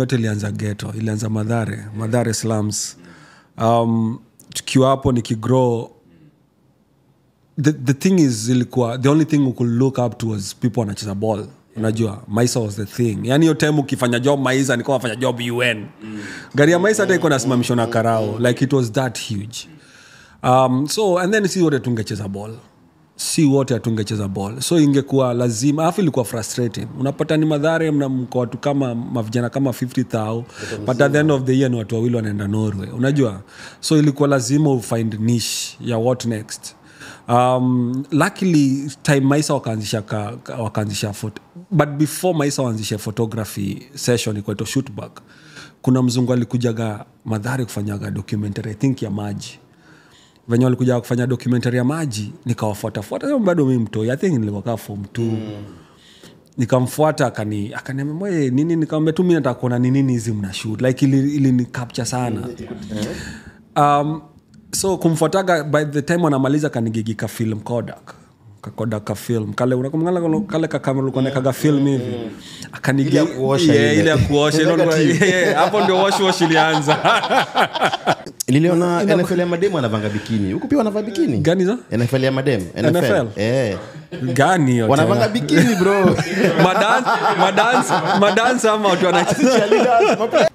Yote ilianza ghetto, ilianza Mathare slums. Tukiwa hapo nikigrow, the thing is ilikuwa the only thing we could look up to was people wanacheza ball. Unajua Maisa was the thing. Yani hiyo time ukifanya job Maisa nilikuwa nafanya job UN. Gari ya Maisa hata iko nasimamishwa na karao, like it was that huge. So and then si wote tungecheza ball. Si wote hatungecheza ball. So ingekuwa lazima, afu ilikuwa frustrating. Unapata ni Mathare mko watu kama mavijana kama 50,000, but at the end of the year ni watu wawili wanaenda Norway. Unajua? So ilikuwa lazima ufind niche ya what next. Luckily time Maisa wakaanzisha but before Maisa waanzishe photography session ikaitwa shootback, kuna mzungu alikujaga Mathare kufanyaga documentary, I think ya maji. Venye walikuja kufanya documentary ya maji, nikawafuata. Bado mimi mtoi, I think nilikuwa kama form 2. Nikamfuata akaniambia mwe nini, nikamwambia tu mimi nataka kuona ni nini hizi mna shoot. Like ili ni capture sana. So kumfuataga, by the time wanamaliza kanigigika film Kodak. Kodak ka film. Kale unakumbuka kale ka kamera ulikuwa unaweka film hivi. Akanigi ile ya kuosha. Hapo ndio wash ilianza. Niliona NFL ya mademu wanavanga bikini. Huko pia wanavaa bikini? Gani za? NFL ya mademu. NFL. Gani hiyo? Wanavanga bikini bro. Madance ama watu wanacheza.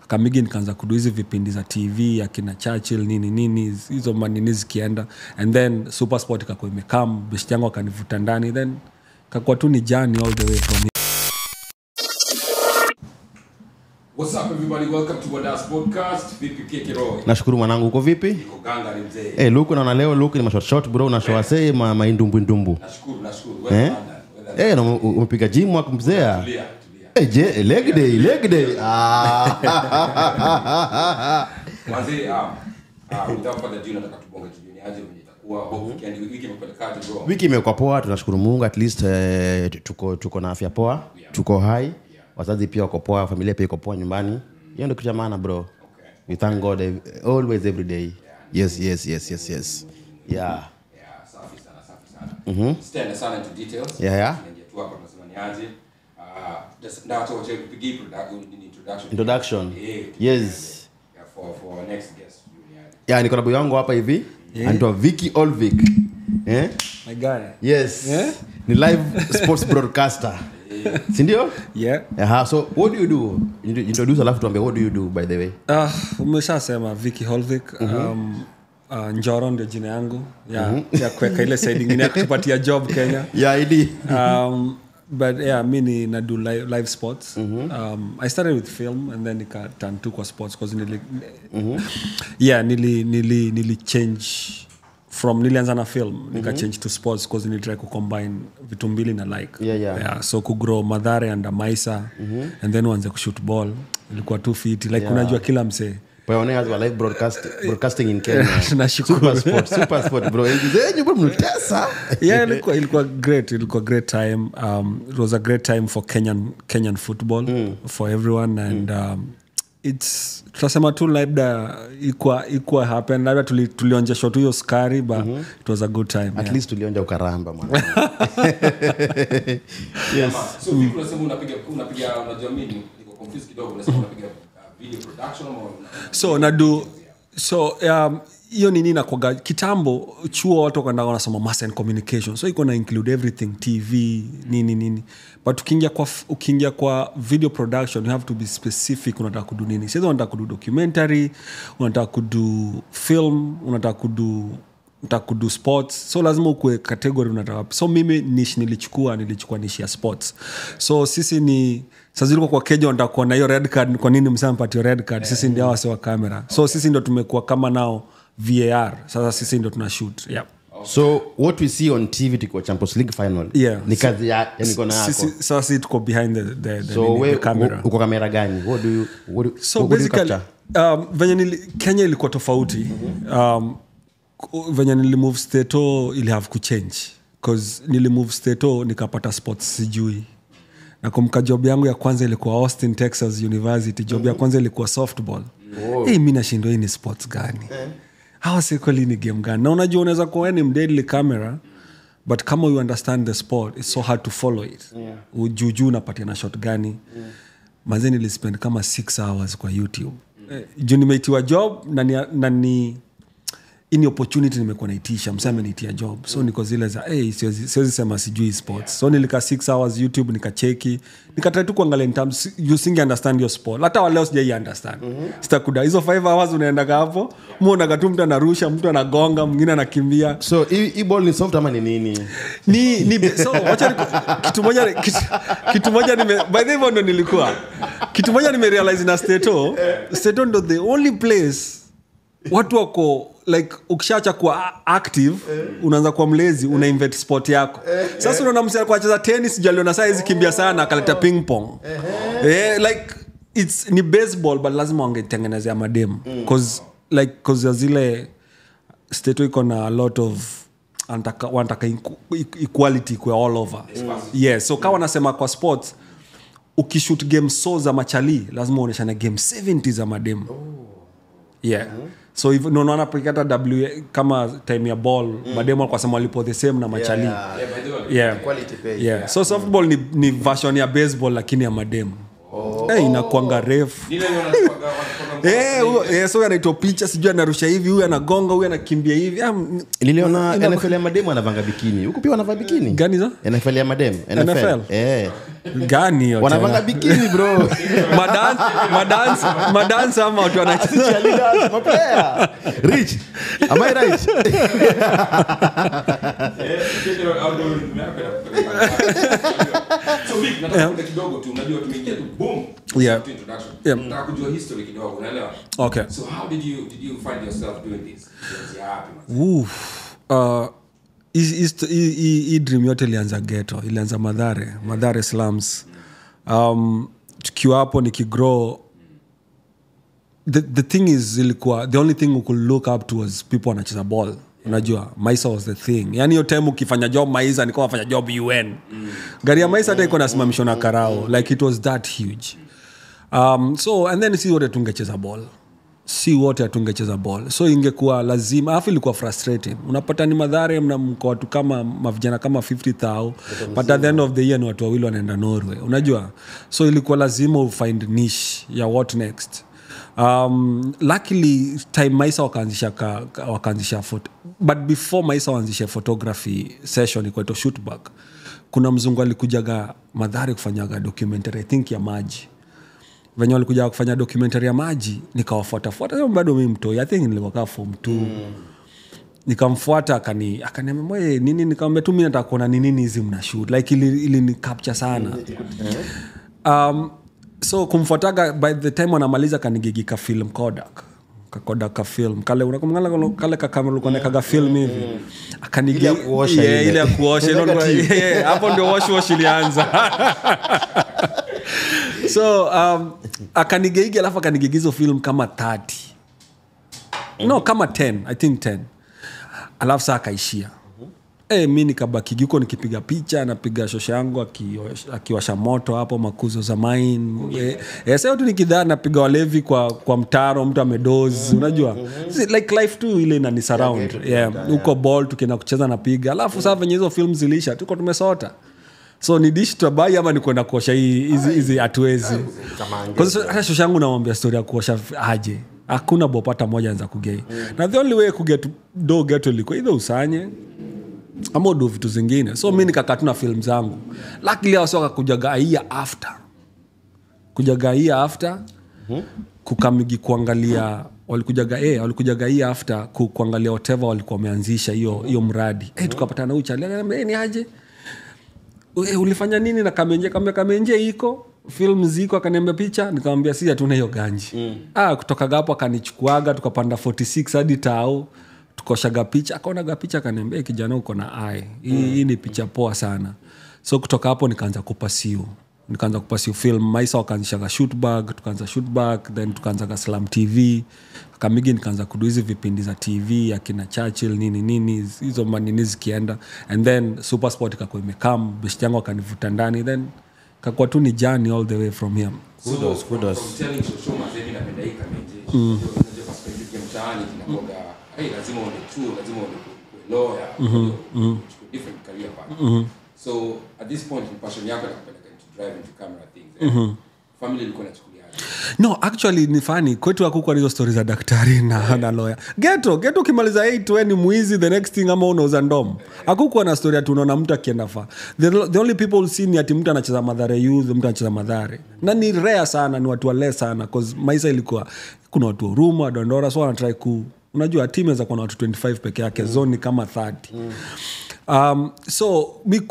Kamigi nikaanza kudu hizi vipindi za TV akina Churchill nini nini hizo manini zikienda, and then Super Sport ikakuwa imekam, best yangu akanivuta ndani, then kakuwa tu ni journey all the way from here. What's up everybody, welcome to Wadas Podcast. Vipi Keke Roy? Nashukuru mwanangu, uko vipi? Niko ganga ni mzee. Luke naona leo Luke ni mashort short bro, unashow say maindumbu ndumbu. Nashukuru. Na umepiga gym wako mzee. Tulia. Je, leg day. Mzee, without further ado nataka tubonge tujue aje mwenye itakuwa weekend, wiki imepelekaje bro? Wiki imekuwa poa, tunashukuru Mungu, at least tuko na afya poa, tuko hai. Wazazi pia wako poa, familia pia iko poa nyumbani. Hiyo ndio kitu cha maana bro. Okay. We thank God always every day. Yes. Yeah. Yeah, safi sana. Stand sana into details. Yeah. Tunaingia tu hapa tunasema ni aje. Just now to pigie introduction. Yes. Yeah, for our next guest. Yeah, niko na boy wangu hapa hivi. Anaitwa Vicky Olvic. My guy. Yes. Yeah? Ni live sports broadcaster. Si ndio? Yeah. So what do you do? Introduce alafu tuambie what do you do by the way. Umeshasema Vicky Holvik. Njoro ndio jina yangu. Ya kuweka ile side nyingine ya kutupatia job Kenya. Yeah, ID. But yeah, mimi na do live sports. I started with film and then nika turn to kwa sports because nili yeah, nili change from nilianza na film nika change to sports because nili try ku combine vitu mbili na like. Yeah, so ku grow Mathare and Maisa and then uanze kushoot ball ilikuwa too fit like unajua kila msee pioneers wa live broadcasting in Kenya. Tunashukuru. Super sport bro. Zenyu bro mlitesa. Yeah, ilikuwa great, ilikuwa great time. It was a great time for Kenyan football for everyone and it's tunasema tu labda ikuwa happen labda tulionja shot hiyo sukari but it was a good time. At least tulionja ukaramba mwana. Yes. So vipi unasema unapiga unajua mimi niko confused kidogo, unasema unapiga video production ama so nadu so hiyo nini na kwa kitambo chuo watu wakaenda wanasoma mass and communication, so iko na include everything, TV nini nini, but ukiingia kwa video production you have to be specific, unataka kudu nini. Sasa unataka kudu documentary, unataka kudu film, unataka kudu sports, so lazima ukue category unataka. So mimi niche nilichukua niche ya sports. So sisi ni sasa zilikuwa kwa Kenya wanataka kuona hiyo red card, kwa nini msampatie red card? Sisi ndio wase wa kamera. So sisi ndio tumekuwa kama nao VAR. Sasa sisi ndio tuna shoot. Yeah. So what we see on TV tuko Champions League final. Yeah. Ni kazi ya mikono yako. Sasa sisi tuko behind the so the camera. Uko kamera gani? What do you so what basically do you capture? Venye Kenya ilikuwa tofauti. Venye nili move stato ili have to change cause nili move stato nikapata sports sijui. Nakumbuka job yangu ya kwanza ilikuwa Austin Texas University. Job ya kwanza ilikuwa softball. Mimi nashindwa hii ni sports gani? Hawa si kweli ni game gani? Na unajua unaweza kuwa ni mdeadly camera but kama you understand the sport it's so hard to follow it. Ujuju unapatia na shot gani? Manze nilispend kama 6 hours kwa YouTube. Juu nimeitiwa job na ni ini opportunity nimekuwa naitisha, msee ameniitia job. So niko zile za hey, siwezi sema sijui sports. So nilika 6 hours YouTube nikacheki, nikatry tu kuangalia in terms you singe understand your sport. Hata wa leo sijai understand. Sitakuda hizo 5 hours unaenda hapo, muona tu mtu anarusha, mtu anagonga, mwingine anakimbia. So hii ball ni soft ama ni nini? Ni so wacha kitu moja nime by the way ndo nilikuwa. Kitu moja nime realize na Stato, Stato ndo the only place watu wako like ukishaacha kuwa active unaanza kuwa mlezi, una invent sport yako. Sasa unaona msee alikuwa anacheza tennis, jaliona saa hizi kimbia sana akaleta ping pong. Like it's ni baseball but lazima wangetengenezea madem cause like cause zile Stato iko na a lot of wanataka equality kwa all over. Yeah, so kama wanasema kwa sports ukishoot game so za machali lazima uoneshane game 70 za madem. Yeah. So if no naona pekata W kama time ya ball mademo kwa sababu walipo the same na machali. Yeah. Quality pay. Yeah. So softball ni version ya baseball lakini ya mademo. Inakuanga refu. So anaitwa picha sijui anarusha hivi, huyu anagonga, huyu anakimbia hivi. Niliona NFL ya mademo anavanga bikini. Huko pia wanavaa bikini. Gani za? NFL ya mademo. NFL. Gani hiyo? Wanavanga bikini bro. Madance ama watu wanacheza. Cheerleaders, ma player. Rich. Am I right? So big nataka kidogo tu unajua tumeingia tu boom. Yeah. Introduction. Nataka kujua history kidogo unaelewa? Okay. So how did you find yourself doing this? Hii dream yote ilianza ghetto, ilianza Mathare slums. Tukiwa hapo nikigrow, the thing is ilikuwa the only thing we could look up to was people wanacheza ball. Unajua Maisa was the thing. Yani hiyo time ukifanya job Maisa nilikuwa nafanya job UN. Gari ya Maisa hata iko nasimamishwa na karao, like it was that huge. So and then si wote tungecheza ball. Si wote hatungecheza ball. So ingekuwa lazima, afu ilikuwa frustrating. Unapata ni Mathare mko watu kama mavijana kama 50,000, but at the end of the year ni watu wawili wanaenda Norway. Unajua? So ilikuwa lazima ufind niche ya what next. Luckily time Maisa wakaanzisha but before Maisa waanzisha photography session ilikuwa shootback. Kuna mzungu alikujaga Mathare kufanyaga documentary I think ya maji. Venye walikuja kufanya documentary ya maji nikawafuata fuata, bado mimi mtoi, I think nilikuwa form 2. Nikamfuata akaniambia mwe nini, nikamwambia tu mimi nataka kuona ni nini hizi mna shoot, like ili ni capture sana. So kumfuataga by the time wanamaliza kanigigika film Kodak. Kodak ka film kale unakumbuka kale ka kamera ulikuwa unakaga film hivi. Akanigi ile ya kuosha ile hapo ndio wash ilianza. So akanigeiga alafu akanigigizo film kama 30. No, kama 10, I think 10. Alafu sasa akaishia. Mimi nikabaki huko nikipiga picha, napiga shosha yangu akiwasha moto hapo makuzo za mine. Sasa tu nikidhaa napiga walevi kwa mtaro, mtu amedoze, unajua. Like life tu ile inani surround. Huko ball tukienda kucheza napiga. Alafu sasa venye hizo films zilisha, tuko tumesota. So ni dish tubai ama ni kwenda kuosha hizi hatuwezi. Kwa sababu hata shosha yangu namwambia story ya kuosha aje. Hakuna bopata moja anza kugei. Na the only way kuget do get ilikuwa either usanye ama do vitu zingine. So mimi nikakaa tu na film zangu. Luckily hao sio wakakujaga year after. Kujaga year after kukamigi kuangalia walikujaga year after kuangalia whatever walikuwa wameanzisha hiyo mradi. Tukapatana huyu chali akaniambia ni aje? Ulifanya nini na Kamenje? Kamenje iko film ziko, akaniambia picha, nikamwambia si hatuna hiyo ganji. Kutoka hapo akanichukuaga tukapanda 46 hadi Tao, tukoshaga picha, akaonaga picha akaniambia kijana uko na eye. Hii ni picha poa sana. So kutoka hapo nikaanza kupasiu film. Maisa wakaanzisha shootbag, tukaanza shootback, then tukaanza Slam TV. Kamigi nikaanza kudu hizi vipindi za TV akina Churchill nini nini hizo manini zikienda, and then Super Sport ikakuwa imekam, best yangu akanivuta ndani, then kakuwa tu ni journey all the way from here. Kudos, kudos. From telling Shosho mazee napenda hii Kamenje. Unajua perspective ya mtaani inakuwa hey, lazima uende chuo, lazima uende lawyer, different career path. So at this point passion yako inakupeleka into drive into camera things. Family ilikuwa inachukuliaje? No, actually ni funny. Kwetu hakukuwa hizo stories za daktari na lawyer. Ghetto ukimaliza 8 wewe ni mwizi, the next thing ama unauza ndom. Hakukuwa na story ati unaona mtu akienda fa. The only people see ni ati mtu anacheza Mathare youth, mtu anacheza Mathare. Na ni rare sana, ni watu wale sana cause maisha ilikuwa kuna watu wa Huruma, Dandora, so wanatry ku unajua team inaweza kuwa na watu 25 peke yake, zone ni kama 30. So mi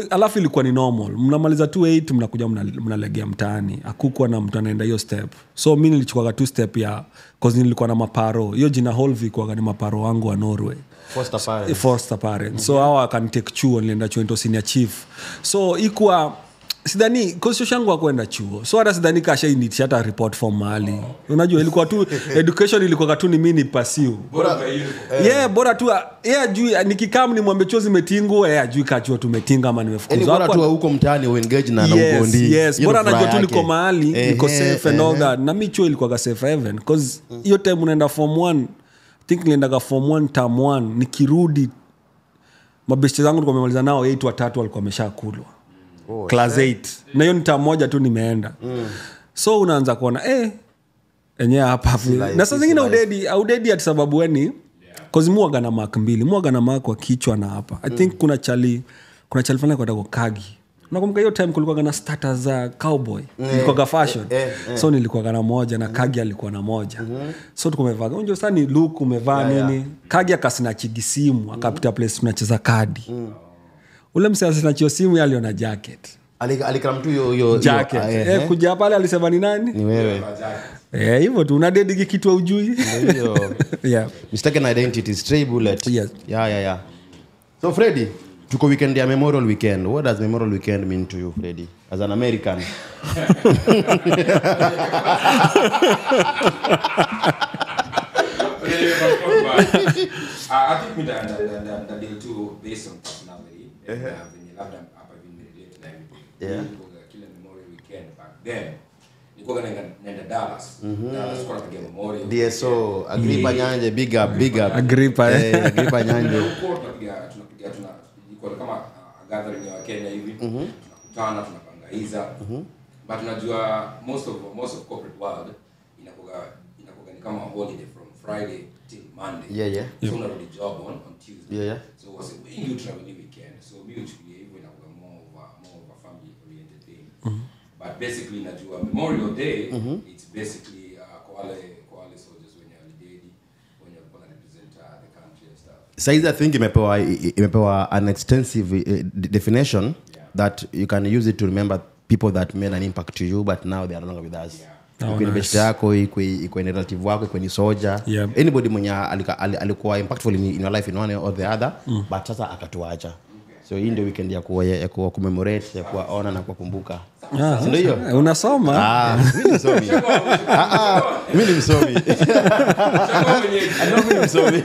alafu ilikuwa ni normal. Mnamaliza 2-8 mnakuja mnalegea mtaani. Hakukuwa na mtu anaenda hiyo step. So mi nilichukua tu step ya cause nilikuwa na maparo. Hiyo jina Holvi kwa ni maparo wangu wa Norway. Foster parents. So hawa akanitake chuo, nilienda chuo into senior chief. So ikuwa sidhani cause shoshangu hakwenda chuo. So hata sidhani kasha initia hata report form mahali. Unajua ilikuwa tu education ilikuwa tu ni mimi ni pursue. Bora yeah, bora tu yeye ajui nikikam nimwambie chuo zimetingwa, yeye ajui ka chuo tumetinga ama nimefukuzwa. Bora tu huko mtaani uengage na ugondi. Yes, bora anajua tu niko mahali, niko safe and all that. Na mimi chuo ilikuwa ka safe haven cause hiyo time unaenda form 1, I think nilienda form 1 term 1 nikirudi mabeshte zangu nilikuwa nimemaliza nao 8 watatu walikuwa wameshakulwa. Class 8. Na hiyo ni term moja tu nimeenda. So unaanza kuona enyewe hapa. Na saa zingine udedi ati sababu weni cause muaga na mark mbili, muaga na mark kwa kichwa na hapa. I think kuna chali fulani kwa Kagi. Unakumbuka hiyo time kulikuwa na starters za cowboy, ilikuwa fashion. So nilikuwa na moja na Kagi alikuwa na moja. So tukomevaa. Unajua sasa ni look umevaa nini? Kagi akasinachi simu, akapita place tunacheza kadi. Ule msee asinachio simu aliona jacket. Alikram tu hiyo jacket. Kuja pale alisema ni nani? Ni wewe. Hivyo tu unadediki kitu hujui. Ndio. Yeah. Mistaken identity, stray bullet. Yes. Yeah. So Freddy, tuko weekend ya Memorial Weekend. What does Memorial Weekend mean to you, Freddy, as an American? I think the deal too based on personality. Venye labda hapa hivi nirelate na everything. Yeah. Kila Memorial Weekend back then nilikuwa naenda Dallas. Dallas kwa kupiga Memorial. DSO, Agrippa Nyanje, big up. Agrippa. Agrippa Nyanje. Huko tunapiga ilikuwa kama gathering ya Kenya hivi. Tunakutana, tunapangaiza. But unajua most of corporate world inakuwa ni kama holiday from Friday till Monday. Yeah. So unarudi job on Tuesday. Yeah. So was wengi travel weekend. So mimi uchukulia hivyo inakuwa more of a family oriented thing. But basically najua Memorial Day it's basically kwa wale soldiers wenye walidedi, wenye walikuwa represent the country and stuff. Saizi I think imepewa an extensive definition that you can use it to remember people that made an impact to you but now they are no longer with us. Yeah. Ikuwe ni beshte yako, ikuwe ni relative wako, ikuwe ni soldier. Yeah. Anybody mwenye alikuwa impactful in your life in one or the other, but sasa akatuacha. So hii ndio weekend ya kuwa commemorate, ya kuwa honor na kuwakumbuka. Ndio hiyo. Unasoma? Mimi ni msomi. Mimi ni msomi. Mimi ni msomi.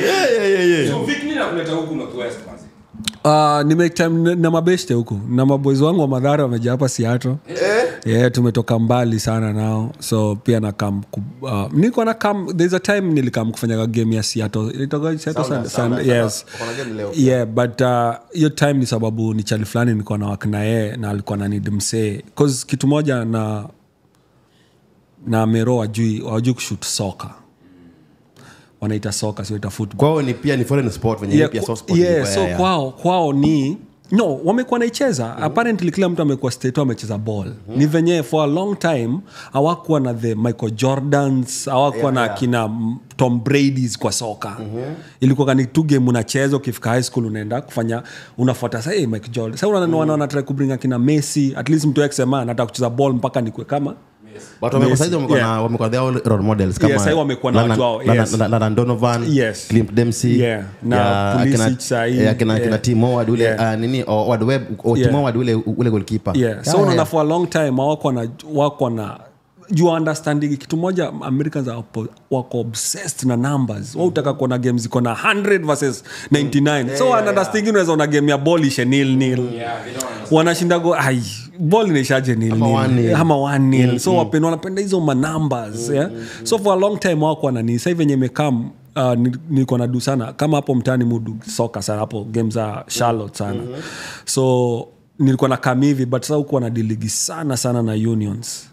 Yeah. So Vic, nini nakuleta huku Northwest manzi? Ni time na mabeshte huku. Na maboys wangu wa Mathare wamejaa hapa Seattle. Yeah, tumetoka mbali sana nao. So pia na come niko na come, there's a time nilikam kufanya game ya Seattle. Ilitoka Seattle Sound. Yes. Kuna game leo. Yeah, but hiyo time ni sababu ni chali fulani nilikuwa na work na yeye na alikuwa na need msee. Cause kitu moja na Mero hawajui kushoot soccer. Wanaita soccer, sio ita football. Kwao ni pia ni foreign sport wenyewe pia soft sport. Yeah, so kwao ni no, wamekuwa naicheza. Apparently kila mtu amekuwa state amecheza ball. Ni venye for a long time hawakuwa na the Michael Jordans, hawakuwa na kina Tom Brady's kwa soka. Ilikuwa ni two game unacheza ukifika high school unaenda kufanya unafuata sasa Michael Jordan. Sasa unaona wanatry kubring kina Messi, at least mtu akisema nataka kucheza ball mpaka nikue kama But wamekuwa saizi wamekuwa their role models kama yes, wamekuwa na watu wao. Yes. Landon Donovan, yes. Clint Dempsey, na Pulisic sahi, akina Tim Howard ule nini Howard Webb, Tim Howard ule goalkeeper. Yeah. So unaona for a long time wako na you understanding kitu moja, Americans are wako obsessed na numbers. Wao utaka kuona games ziko na 100 versus 99. So understanding unaweza ona game ya ball ishe 0-0. Wanashinda go ai ball inaishaje 0-0 ama 1-0. So wanapenda hizo ma numbers, yeah. So for a long time wako wanani sasa hivi yenye imekam niko na du sana kama hapo mtaani mudu soka sana hapo games za Charlotte sana. So Nilikuwa na kam hivi, but sasa hukuwa na diligi sana sana na unions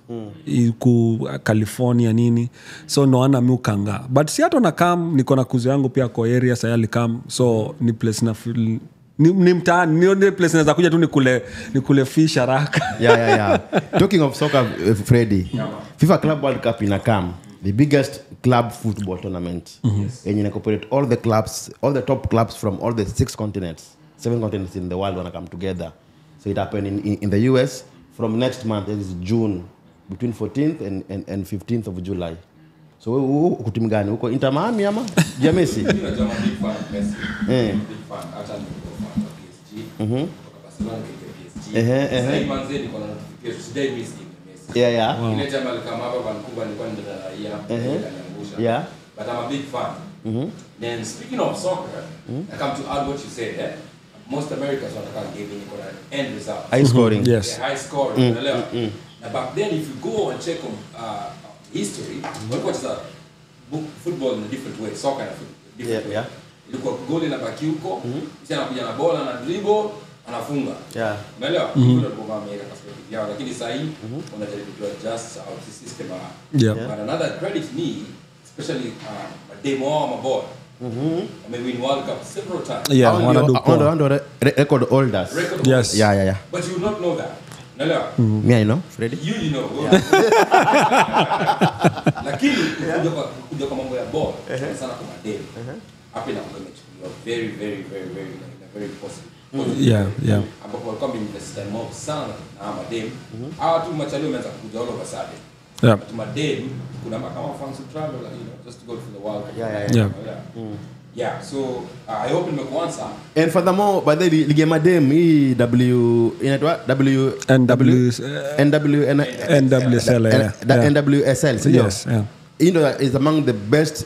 iku California nini, so noana mi ukanga, but si hata nakam, niko na kuzo yangu pia kwa area sayali kam, so ni place na feel, ni mtaani, ni place naweza kuja tu nikule fish haraka. Yeah. Talking of soccer, Freddy, FIFA Club World Cup inakam, the biggest club football tournament. Yes. And you incorporate all the clubs, all the top clubs from all the 6 continents, 7 continents in the world wanna come together. So it happened in the US from next month, it is June, between 14th and 15th of July. So uko timu gani? Uko Inter Miami ama ya Messi? Mimi najua big fan Messi. Big fan, hata niko fan wa PSG. Kutoka Barcelona nikaingia PSG. Sasa manze niko na notification, sijai miss game ya Messi. Yeah. Wow. Ile time alikama hapa Vancouver nilikuwa ndio na raia, nikaniangusha. Yeah. But I'm a big fan. Then speaking of soccer, I come to add what you said, eh? Most Americans wanataka game yenye iko na end result. High scoring. Yes. Yeah, high scoring. Unaelewa? Na back then if you go and check on history, walikuwa wanacheza football in a different way, soccer in a different way. Yeah. Ilikuwa goal inabaki huko, kisha anakuja na bola na dribble, anafunga. Yeah. Unaelewa? Ndio walikuwa wameweka perspective yao, lakini sasa hii wanajaribu to adjust our system. Yeah. But another credit me, especially mademo wao maboy. I mean, win World Cup several times. Yeah, one record holders. Yes. Yeah. But you will not know that. Naelewa? Me, I know, Freddy. You know. Lakini kuja kwa mambo ya ball, sana kwa madem. Hapa inakuwa imechukuliwa very very very very like very positive. Yeah. Ambapo walikuwa wameinvest time mob sana na madem. Hawa tu machalio wameanza kuja all of a sudden. Yeah. But madem kuna kama fans who travel, you know, just to go to the World Cup. Yeah. Yeah, so I hope nimekuansa. And furthermore, by the way, ligi madem hii W inaitwa W NW NW NWSL, yeah. NWSL, so yes, yeah. Indo is among the best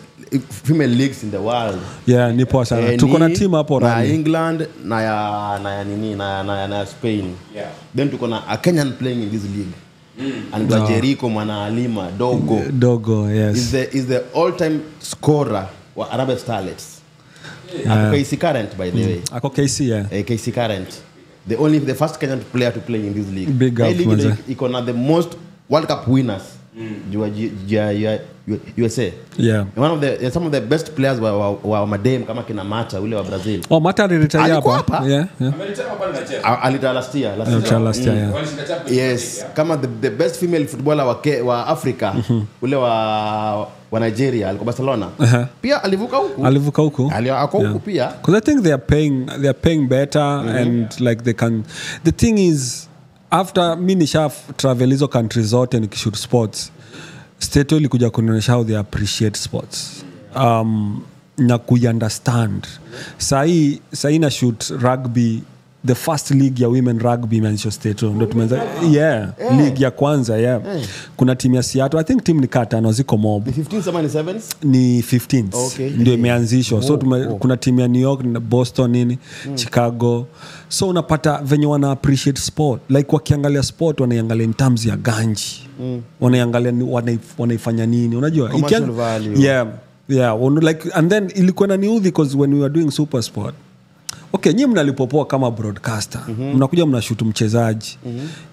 female leagues in the world. Yeah, ni poa sana. Tuko na team hapo na England na ya nini na Spain. Yeah. Then tuko na a Kenyan playing in this league. And no. Jericho Mwana Alima Dogo, yes. Is the all-time scorer wa Harambee Starlets. Ako KC Current, by the way. Ako KC, yeah. KC Current. The first Kenyan player to play in this league. Big up, league iko na the most World Cup winners. USA. Yeah. One of the some of the best players were madem kama kina Mata ule wa Brazil. Oh, Mata aliretire hapa. Yeah. Ameretire hapa na cheza. Alitire last year. Yeah. Yes, kama the best female footballer wa Africa ule wa Nigeria alikuwa Barcelona. Pia alivuka huku. Alikuwa huku pia. Because I think they are paying better and like they can. The thing is, after mimi nisha travel hizo countries zote nikishoot sports, state ilikuja kunionyesha how they appreciate sports na kuunderstand. Sahi na shoot rugby, the first league ya women rugby imeanzishwa state, ndio tumeanza. League ya kwanza. Kuna team ya Seattle, I think team ni katano ziko mob. Ni 15 ama ni 7s? Ni 15s. Okay. Ndio imeanzishwa. So kuna team ya New York na Boston nini, Chicago. So unapata venye wana appreciate sport, like wakiangalia sport wanaiangalia in terms ya ganji. Wanaiangalia wanaifanya nini, unajua? Commercial value. Yeah, like, and then ilikuwa na niudhi because when we were doing super sport, okay, nyinyi mnalipopoa kama broadcaster. Mnakuja mnashoot mchezaji.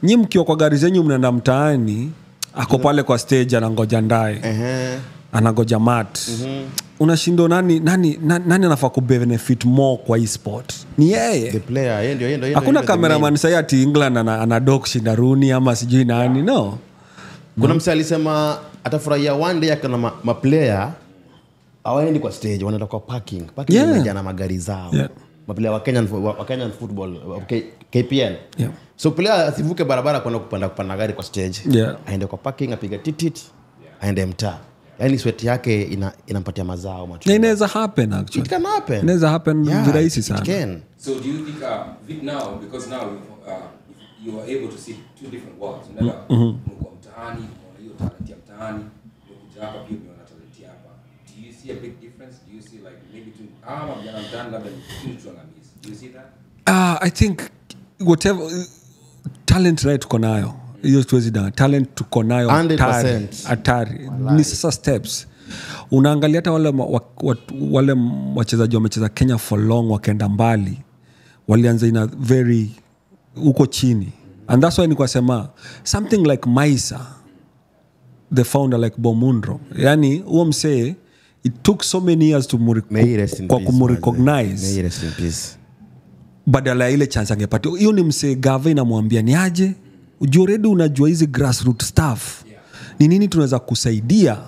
Nyinyi mkiwa kwa gari zenyu mnaenda mtaani, ako pale kwa stage anangoja ndaye. Anangoja mat. Unashindwa nani anafaa ku benefit more kwa hii sport? Ni yeye. The player, yeye ndio. Hakuna cameraman sasa ati England ana dog shinda Rooney ama sijui nani, no. Kuna msee alisema atafurahia one day akana ma player hawaendi kwa stage, wanaenda kwa parking. Parking imejaa na magari zao. Yeah. Maplayer wa Kenyan football, KPL. Yeah. So player asivuke barabara kwenda kupanda gari kwa stage. Yeah. Aende kwa parking apiga titit, aende mtaa. Yaani sweat yake inampatia mazao matunda. Inaweza happen actually. It can happen. Inaweza happen virahisi sana. It can. So do you think now, because now if you are able to see two different worlds, unaelewa? Mko mtaani, unaona hiyo talent ya mtaani, unakuja hapa pia unaona talent hapa. Do you see a big difference? Do you see like maybe to vijana mtaani labda ni kitu tuangamizi? Do you see that? I think whatever talent right tuko nayo. Hiyo tuwezi dana. Talent tuko nayo 100%. Hatari. Ni sasa steps. Unaangalia hata wale wachezaji wamecheza Kenya for long wakaenda mbali. Walianza in a very Uko chini. And that's why nilikuwa something like Maisa, the founder, like Bomundro. Yani huo msee, it took so many years to kumurecognize. May rest in peace. Badala ile chance angepata. Hiyo ni msee gava inamwambia ni aje? Already unajua hizi grassroots stuff. Ni nini tunaweza kusaidia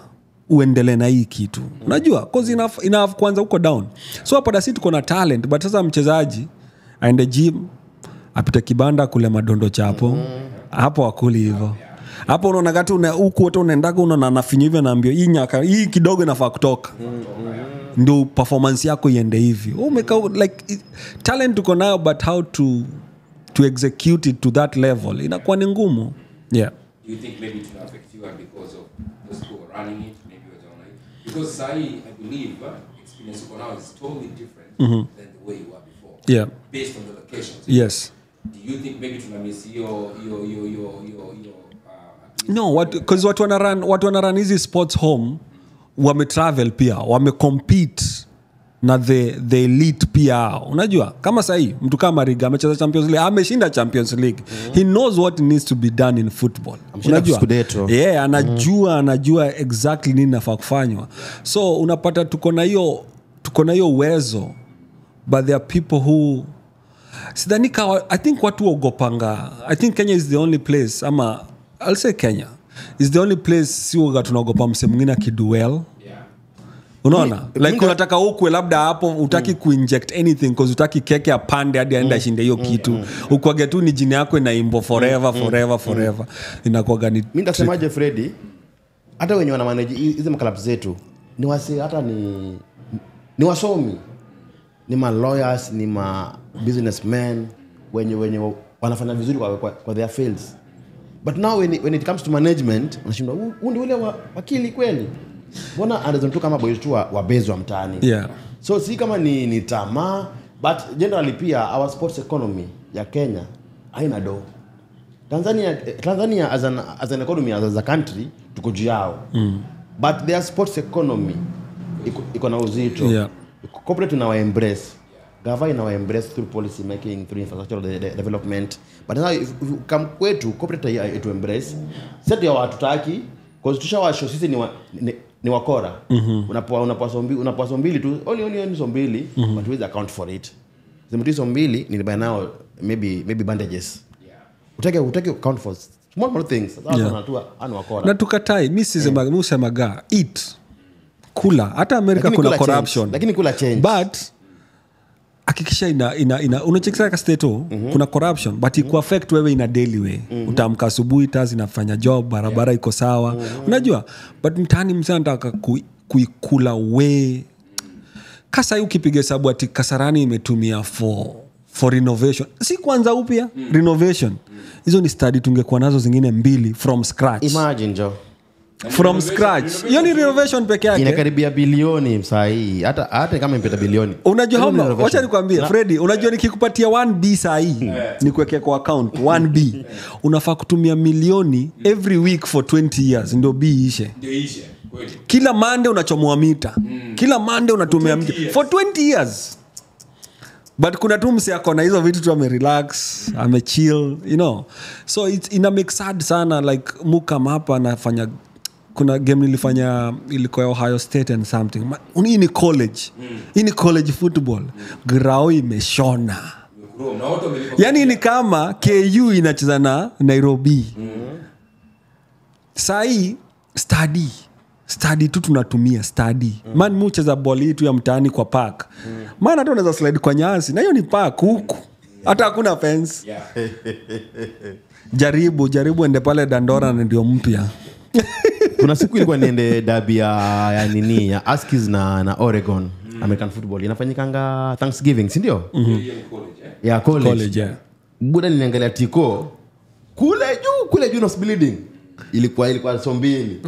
uendelee na hii kitu? Unajua, cause enough kwanza uko down. So hapa dasi tuko na talent, but sasa mchezaji aende gym, apite kibanda kule madondo chapo. Hapo akuli hivyo. Hapo unaona gatu huku wote unaendaga unaona anafinya hivyo naambia hii nyaka hii kidogo inafaa kutoka. Ndio performance yako iende hivi. Umeka like talent uko nayo, but how to execute it to that level inakuwa ni ngumu. Yeah. Do you think maybe it will affect you because of those who are running it, maybe don't like? Because sahi, I believe experience uko now is totally different than the way you were before. Yeah. Based on the locations. Yes. Do you think maybe tuna miss your No, what because watu wana run hizi sports home wame travel pia, wame compete na the elite pia. Unajua kama sahi mtu kama Riga amecheza Champions League, ameshinda Champions League. He knows what needs to be done in football. Unajua? Yeah, anajua exactly nini nafaa kufanywa. So unapata tuko na hiyo uwezo, but there are people who sidhani, I think watu ogopanga. I think Kenya is the only place, ama I'll say Kenya is the only place si tunaogopa mse mwingine akiduel. Unaona? Like unataka ukwe labda hapo utaki kuinject anything because utaki keke apande hadi aende ashinde hiyo kitu. Ukwage tu ni jina yako inaimbo forever forever forever. Inakuwa ni mimi nitasemaje Freddy, hata wenye wana manage hizi clubs zetu ni wasi, hata ni wasomi, ni ma lawyers, ni ma businessmen wenye wanafanya vizuri kwa their fields. But now when it comes to management unashindwa huu ndio ule wakili kweli. Mbona anaweza tu kama boys tu wa base wa mtaani. Yeah. So si kama ni tamaa, but generally pia our sports economy ya Kenya haina do. Tanzania as an economy, as a country tuko juu yao. But their sports economy iko na uzito. Yeah. Corporate ina embrace. Gava ina embrace through policy making, through infrastructural development. But now if you come kwetu corporate to embrace, set ya watutaki because tushawasho sisi ni wakora. Unapoa sombili tu, only sombili, but we account for it. Zimtu sombili nilibuy now maybe bandages. Yeah. Utake account for small things. Sasa wanatua anu wakora. Na tukatai mimi sisema mimi usemaga eat. Kula. Hata America kuna corruption. Lakini kula change. But hakikisha ina unachekisa ka state kuna corruption but iko affect wewe in a daily way. Utaamka asubuhi tazi inafanya job, barabara iko sawa. Unajua? But mtaani msana anataka kuikula we. Kasa ukipiga hesabu ati Kasarani imetumia for renovation. Si kwanza upya renovation. Hizo ni study tungekuwa nazo zingine mbili from scratch. Imagine jo. From scratch. Hiyo ni renovation peke yake. Inakaribia bilioni msai. Hata kama impeta bilioni. Unajua homa, wacha nikwambie Freddy, unajua nikikupatia 1B sahi, nikuwekea kwa account 1B. Unafaa kutumia milioni every week for 20 years ndio B ishe. Ndio ishe, kweli. Kila Monday unachomoa mita. Kila Monday unatumia mita for 20 years. But kuna tu mse akona hizo vitu tu ame relax, ame chill, you know. So it's ina make sad sana like mukam hapa anafanya kuna game nilifanya ilikuwa Ohio State and something. Hii ni college. Hii ni college football. Grao imeshona. Yaani ni kama KU inacheza na Nairobi. Sai study tu tunatumia study. Man mcheza ball tu ya mtaani kwa park. Maana hata unaweza slide kwa nyasi na hiyo ni park huku. Hata hakuna fence. Yeah. Jaribu ende pale Dandora na ndio mpya. Kuna siku ilikuwa niende derby ya nini ya Huskies na Oregon. American football inafanyikanga Thanksgiving, si ndio? Yeah, college. Yeah. Buda niliangalia tiko kule juu nos building. Ilikuwa sombili.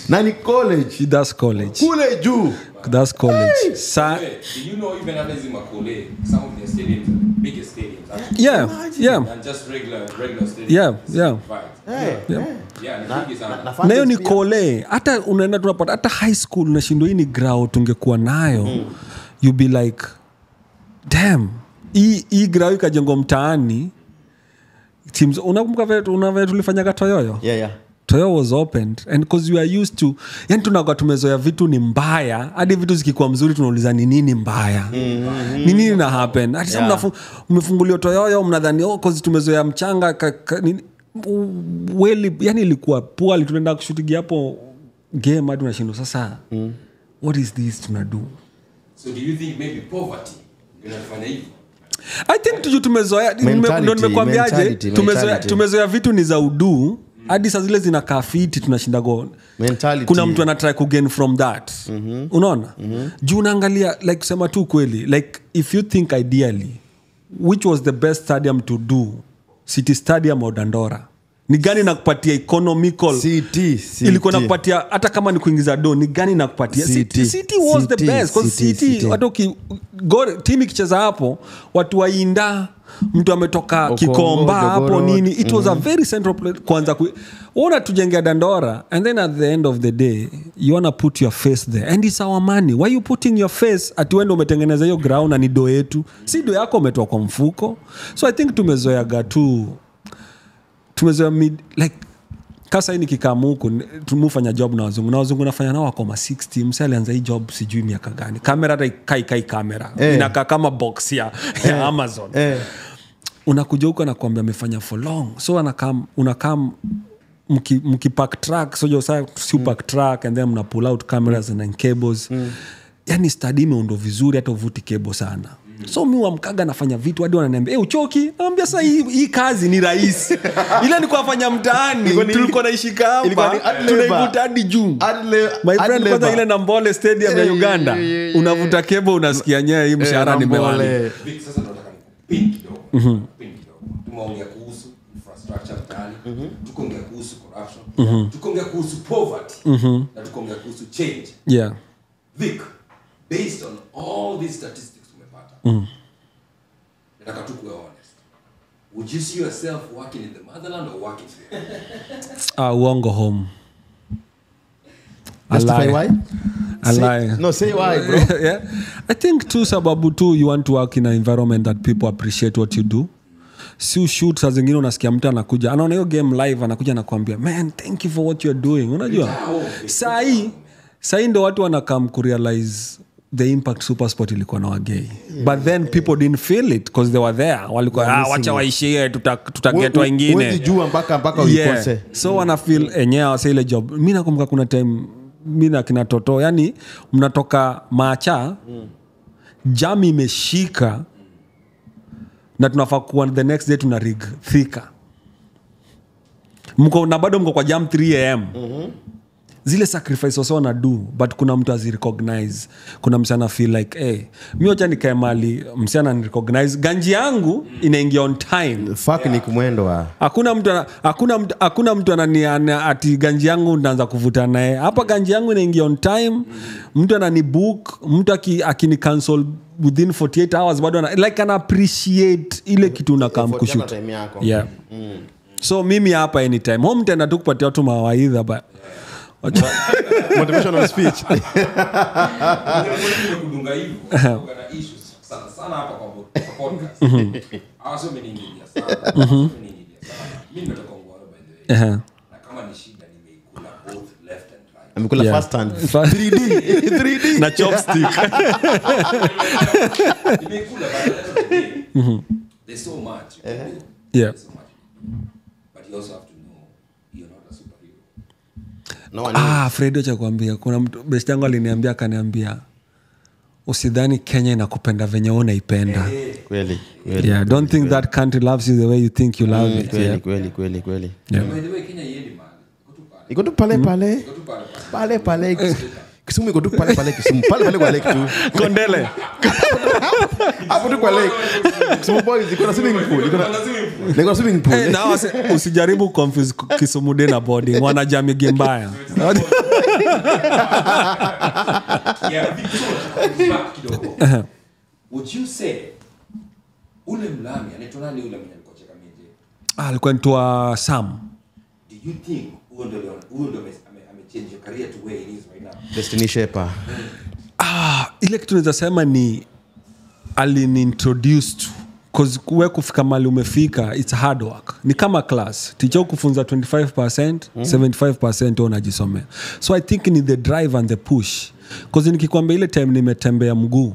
Na ni college. That's college. Kule juu. That's college. Hey. Do you know even others in Makole, some of their stadiums are the biggest stadiums actually. Yeah. Yeah. And just regular stadiums. Yeah, yeah. Right. Hey, yeah. Yeah, na hiyo ni kole. Hata unaenda tunapata hata high school unashindwa hii ni ground tungekuwa nayo. You be like damn, hii ground ikajengwa mtaani. Teams unakumbuka vile tulifanyaga Toyoyo? Yeah. Toyo was opened and because we are used to, yani tunakuwa tumezoea vitu ni mbaya, hadi vitu zikikuwa mzuri tunauliza ni nini mbaya, ni nini na happen. Hadi sasa mmefunguliwa Toyoyo mnadhani oh cause tumezoea mchanga well, yani ilikuwa poor, tunaenda kushoot hapo game hadi tunashindwa sasa. What is this tunadu? So do you think maybe poverty inafanya hivyo? I think tumezoea, ndio nimekuambiaje, tumezoea vitu ni za udu. Hadi saa zile zinakaa fiti tunashinda go. Mentality. Kuna mtu anatry ku gain from that. Unaona? Juu unaangalia like kusema tu kweli, like if you think ideally which was the best stadium to do, City Stadium or Dandora? Ni gani nakupatia economical? City. Ilikuwa nakupatia hata kama ni kuingiza do, ni gani nakupatia? City was the best because City hata team ikicheza hapo watu wainda, mtu ametoka Kikomba hapo nini, it was a very central place kwanza una tujengea Dandora, and then at the end of the day you wanna put your face there and it's our money. Why you putting your face at wendo umetengeneza hiyo ground na ni do yetu, si do yako umetoa kwa mfuko. So I think tumezoea tu, tumezoea like kasa hii nikikamu huku tumufanya job na wazungu, na wazungu nafanya nao wako ma 60, mse alianza hii job sijui miaka gani, kamera hata kai kamera inakaa kama box ya Amazon. Unakuja huko na kuambia amefanya for long, so unakam mkipack truck, so you say super truck and then mna pull out cameras and cables. Yani study imeundwa vizuri hata uvuti cable sana. So mimi wamkaga nafanya vitu hadi wananiambia uchoki? Naambia sasa hii kazi ni rahisi. Ile ni kuwafanya mtaani, tulikuwa naishika hapa, tunaivuta hadi juu. My friend kwanza ile Nambole Stadium ya Uganda, unavuta cable unasikia nyewe hii mshahara nimewali. Sasa nataka nikupin kidogo. Tumeongea kuhusu infrastructure mtaani, tukaongea kuhusu corruption, tukaongea kuhusu poverty, na tukaongea kuhusu change. Yeah. Vic, based on all these statistics nataka tu kuwa honest. Would you see yourself working in the motherland or working here? Uongo home. Justify why? I lie. No, say why, bro. Yeah. I think tu sababu tu you want to work in an environment that people appreciate what you do. Si shoot saa zingine unasikia mtu anakuja, anaona hiyo game live, anakuja anakuambia, "Man, thank you for what you're doing." Unajua? Sai ndo watu wanakam kurealize the impact SuperSport ilikuwa na wagay. But then people didn't feel it because they were there. Walikuwa wacha waishie tutaget wengine. Huwezi jua mpaka uikose. So wana feel enyewe wasa ile job. Mimi nakumbuka kuna time mimi na kina Toto, yani mnatoka macha, jam imeshika na tunafaa kuwa the next day tuna rig thika. Mko na bado mko kwa jam 3 am. Zile sacrifice wasa wana do, but kuna mtu azi recognize, kuna msichana feel like hey, mimi acha nikae mali msichana ni recognize ganji yangu inaingia on time. Fuck ni kumwendo wa. Hakuna mtu anani ati ganji yangu ndaanza kuvuta naye. Hapa ganji yangu inaingia on time. Mtu anani book, mtu akini cancel within 48 hours bado ana like an appreciate ile kitu unakam kushoot. Yeah. So mimi hapa anytime home tena tukupatia watu mawaidha but motivational speech. Kudunga hivyo kuna issues sana sana hapa kwa podcast. Aso mmeniingilia sana. Mimi nimetoka Ngwaro by the way. Na kama ni shida nimeikula both left and right. Amekula first hand 3D na chopstick. Nimeikula but there's so much you can do. Yeah. There's so much. But you also have to know you're not a superhero. No one Fredo cha kuambia kuna mtu best yangu aliniambia akaniambia usidhani Kenya inakupenda venye wewe unaipenda. Kweli. Yeah, don't think that country loves you the way you think you love it. Kweli. Yeah. By the way, Kenya yendi mahali. Iko tu pale pale. Pale pale. Kisumu iko tu pale pale Kisumu. Pale pale kwa lake tu. Kondele. Hapo tu kwa lake. Kisumu boys iko na swimming pool. Iko na swimming pool. Hey, na usijaribu confuse Kisumu day na boarding. Wanajamii mbaya. Yeah, back kidogo. Would you say ule mlami anaitwa nani ule mwenye alikuwa cheka mje? Alikuwa anaitwa Sam. Do you think huyo ndio amechange your career to where it is right now? Destiny Shaper. Ile kitu naweza sema ni alini introduce to 'Cause we kufika mali umefika, it's hard work. Ni kama class teacher kufunza 25%, 75% unajisomea. So I think ni the drive and the push. 'Cause nikikwambia ile time nimetembea mguu,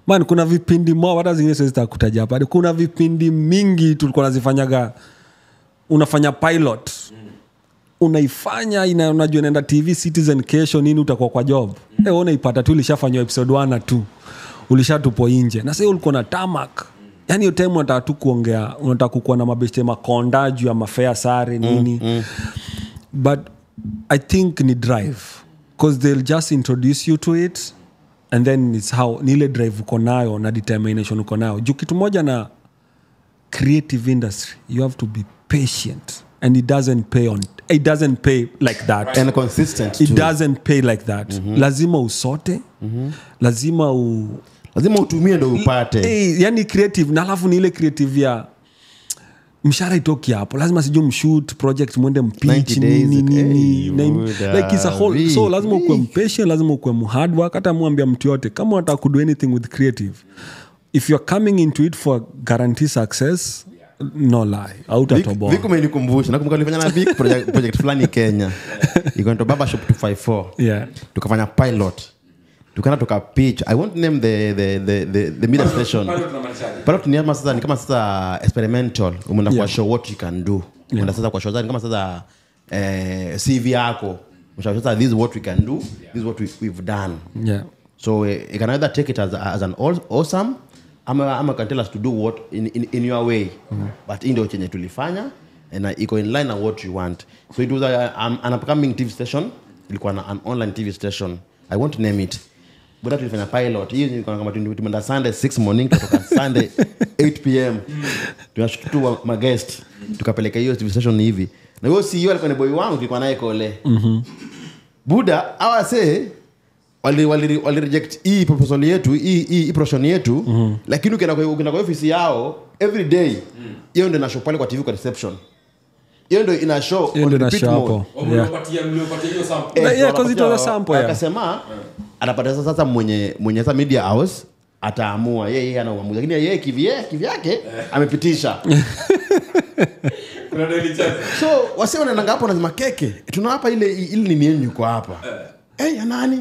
man, kuna vipindi mwa hata zingine siwezi kutaja hapa. Kuna vipindi mingi tulikuwa nazifanyaga, unafanya pilot, unaifanya unajua inaenda TV Citizen kesho nini, utakuwa kwa job. Unaipata tu ilishafanywa episode 1 na 2, ulishatupo nje. Na sasa ulikuwa na tamak. Yani hiyo time unataka tu kuongea, unataka kukuwa na mabeshte makonda juu ya mafea sare nini. But I think ni drive, 'cause they'll just introduce you to it and then it's how ni ile drive uko nayo na determination uko nayo. Juu kitu moja na creative industry, you have to be patient, and it doesn't pay on, it doesn't pay like that. And consistent it too. Doesn't pay like that. Lazima usote, lazima lazima utumie ndo upate. Yani creative, na alafu ni ile creative ya mshahara itoki hapo, lazima sijui mshoot project mwende mpitch nini nini, like it's a whole. So lazima ukuwe mpatient, lazima ukuwe hard work. Hata muambia mtu yote kama unataka kudo anything with creative, if you're coming into it for guarantee success, no lie, hautatoboa. Vic umenikumbusha, nakumbuka nilifanya na Vic project fulani Kenya, ikaitwa Barber Shop 254. Tukafanya pilot, tukaenda tukapitch. I won't name the media station. Pilot ni kama sasa, ni kama sasa experimental. Umeenda kwa show what you can do. Umeenda sasa kwa show ni kama sasa CV yako. Umesha sasa this is what we can do, this is what we've done. So you can either take it as an awesome, ama can tell us to do what in your way. But ndio chenye tulifanya and iko in line na what you want. So it was an upcoming TV station, ilikuwa an online TV station. I won't name it. But tulifanya pilot. Hiyo ilikuwa kama tumeenda Sunday 6 morning kutoka Sunday 8 PM. Tunashutua ma guest, tukapeleka hiyo TV station hivi. Na huyo CEO alikuwa ni boy wangu, tulikuwa naye kole. Buda awase wali reject hii proposal yetu, hii promotion yetu, lakini ukienda kwa ofisi yao every day, hiyo ndio ina show pale kwa TV kwa reception. Hiyo ndio ina show on repeat mode. Mliopatia hiyo sample. Yeah, because it was a sample. Akasema anapata sasa mwenye sasa media house ataamua, yeye ana uamuzi, lakini yeye kivyake amepitisha. Kuna daily chance. So wase wanaenda hapo wanasema keke, tuna hapa ile ni yenu kwa hapa. Ya nani?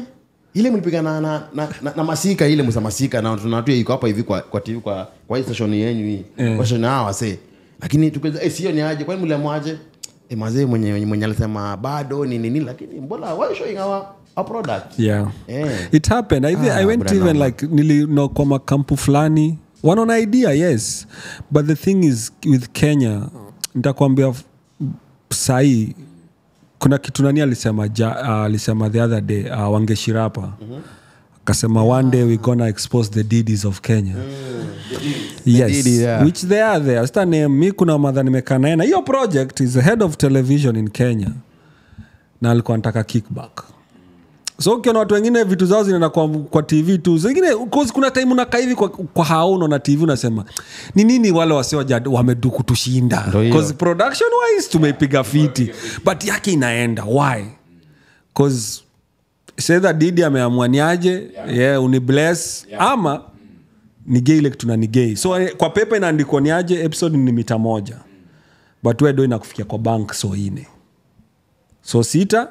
Ile mlipiga na masika, ile msa masika na tunatu iko hapa hivi kwa TV kwa hii station yenu hii. Kwa station hao wase. Lakini tukaweza sio ni aje, kwani mliamwaje? Mazee mwenye alisema bado ni nini, lakini mbona why showing our product? Yeah. It happened. I went even like nili no kwa makampu fulani. One on idea, yes. But the thing is with Kenya, nitakwambia sahi kuna kitu nani alisema alisema the other day, Wangeshirapa. Akasema one day we gonna expose the DDs of Kenya. Yes, the DD, yeah. Which they are there. Sasa ni mimi kuna madha nimekaa naye na hiyo project is the head of television in Kenya. Na alikuwa anataka kickback. So ukiona watu wengine vitu zao zinaenda kwa TV tu. Zingine cause kuna time unakaa hivi kwa haono na TV unasema ni nini wale wasio wameduku tushinda. Cause production wise tumeipiga fiti. But yake inaenda. Why? Cause say that Didi ameamua niaje, yeah, uni bless ama ni gay ile kitu na ni gay. So kwa paper inaandikwa niaje episode ni mita 1. But wewe ndio inakufikia kwa bank so 4. So 6.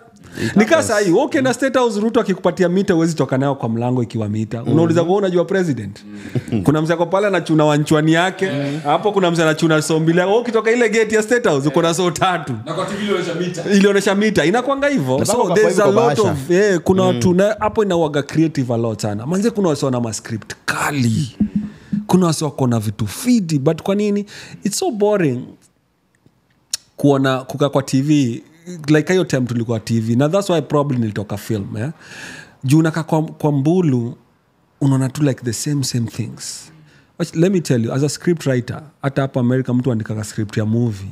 Nika sahi okay na State House Ruto akikupatia mita huwezi toka nayo kwa mlango ikiwa mita. Unauliza wewe unajua president? Kuna mzee kwa pale anachuna wanchwani yake. Hapo kuna mzee anachuna so mbili. Wewe ukitoka ile gate ya State House uko na so 3. Na kwa TV ilionyesha mita. Ilionyesha mita. Inakuanga hivyo. So there's a lot of kuna watu na hapo inauaga creative a lot sana. Manze kuna watu wana script kali. Kuna watu wako na vitu fiti, but kwa nini it's so boring kuona kuka kwa TV? Like hiyo time tulikuwa TV. Now that's why probably nilitoka film, eh? Juu unakaa kwa mbulu unaona tu like the same things. But let me tell you, as a script writer, hata hapa America mtu andika script ya movie,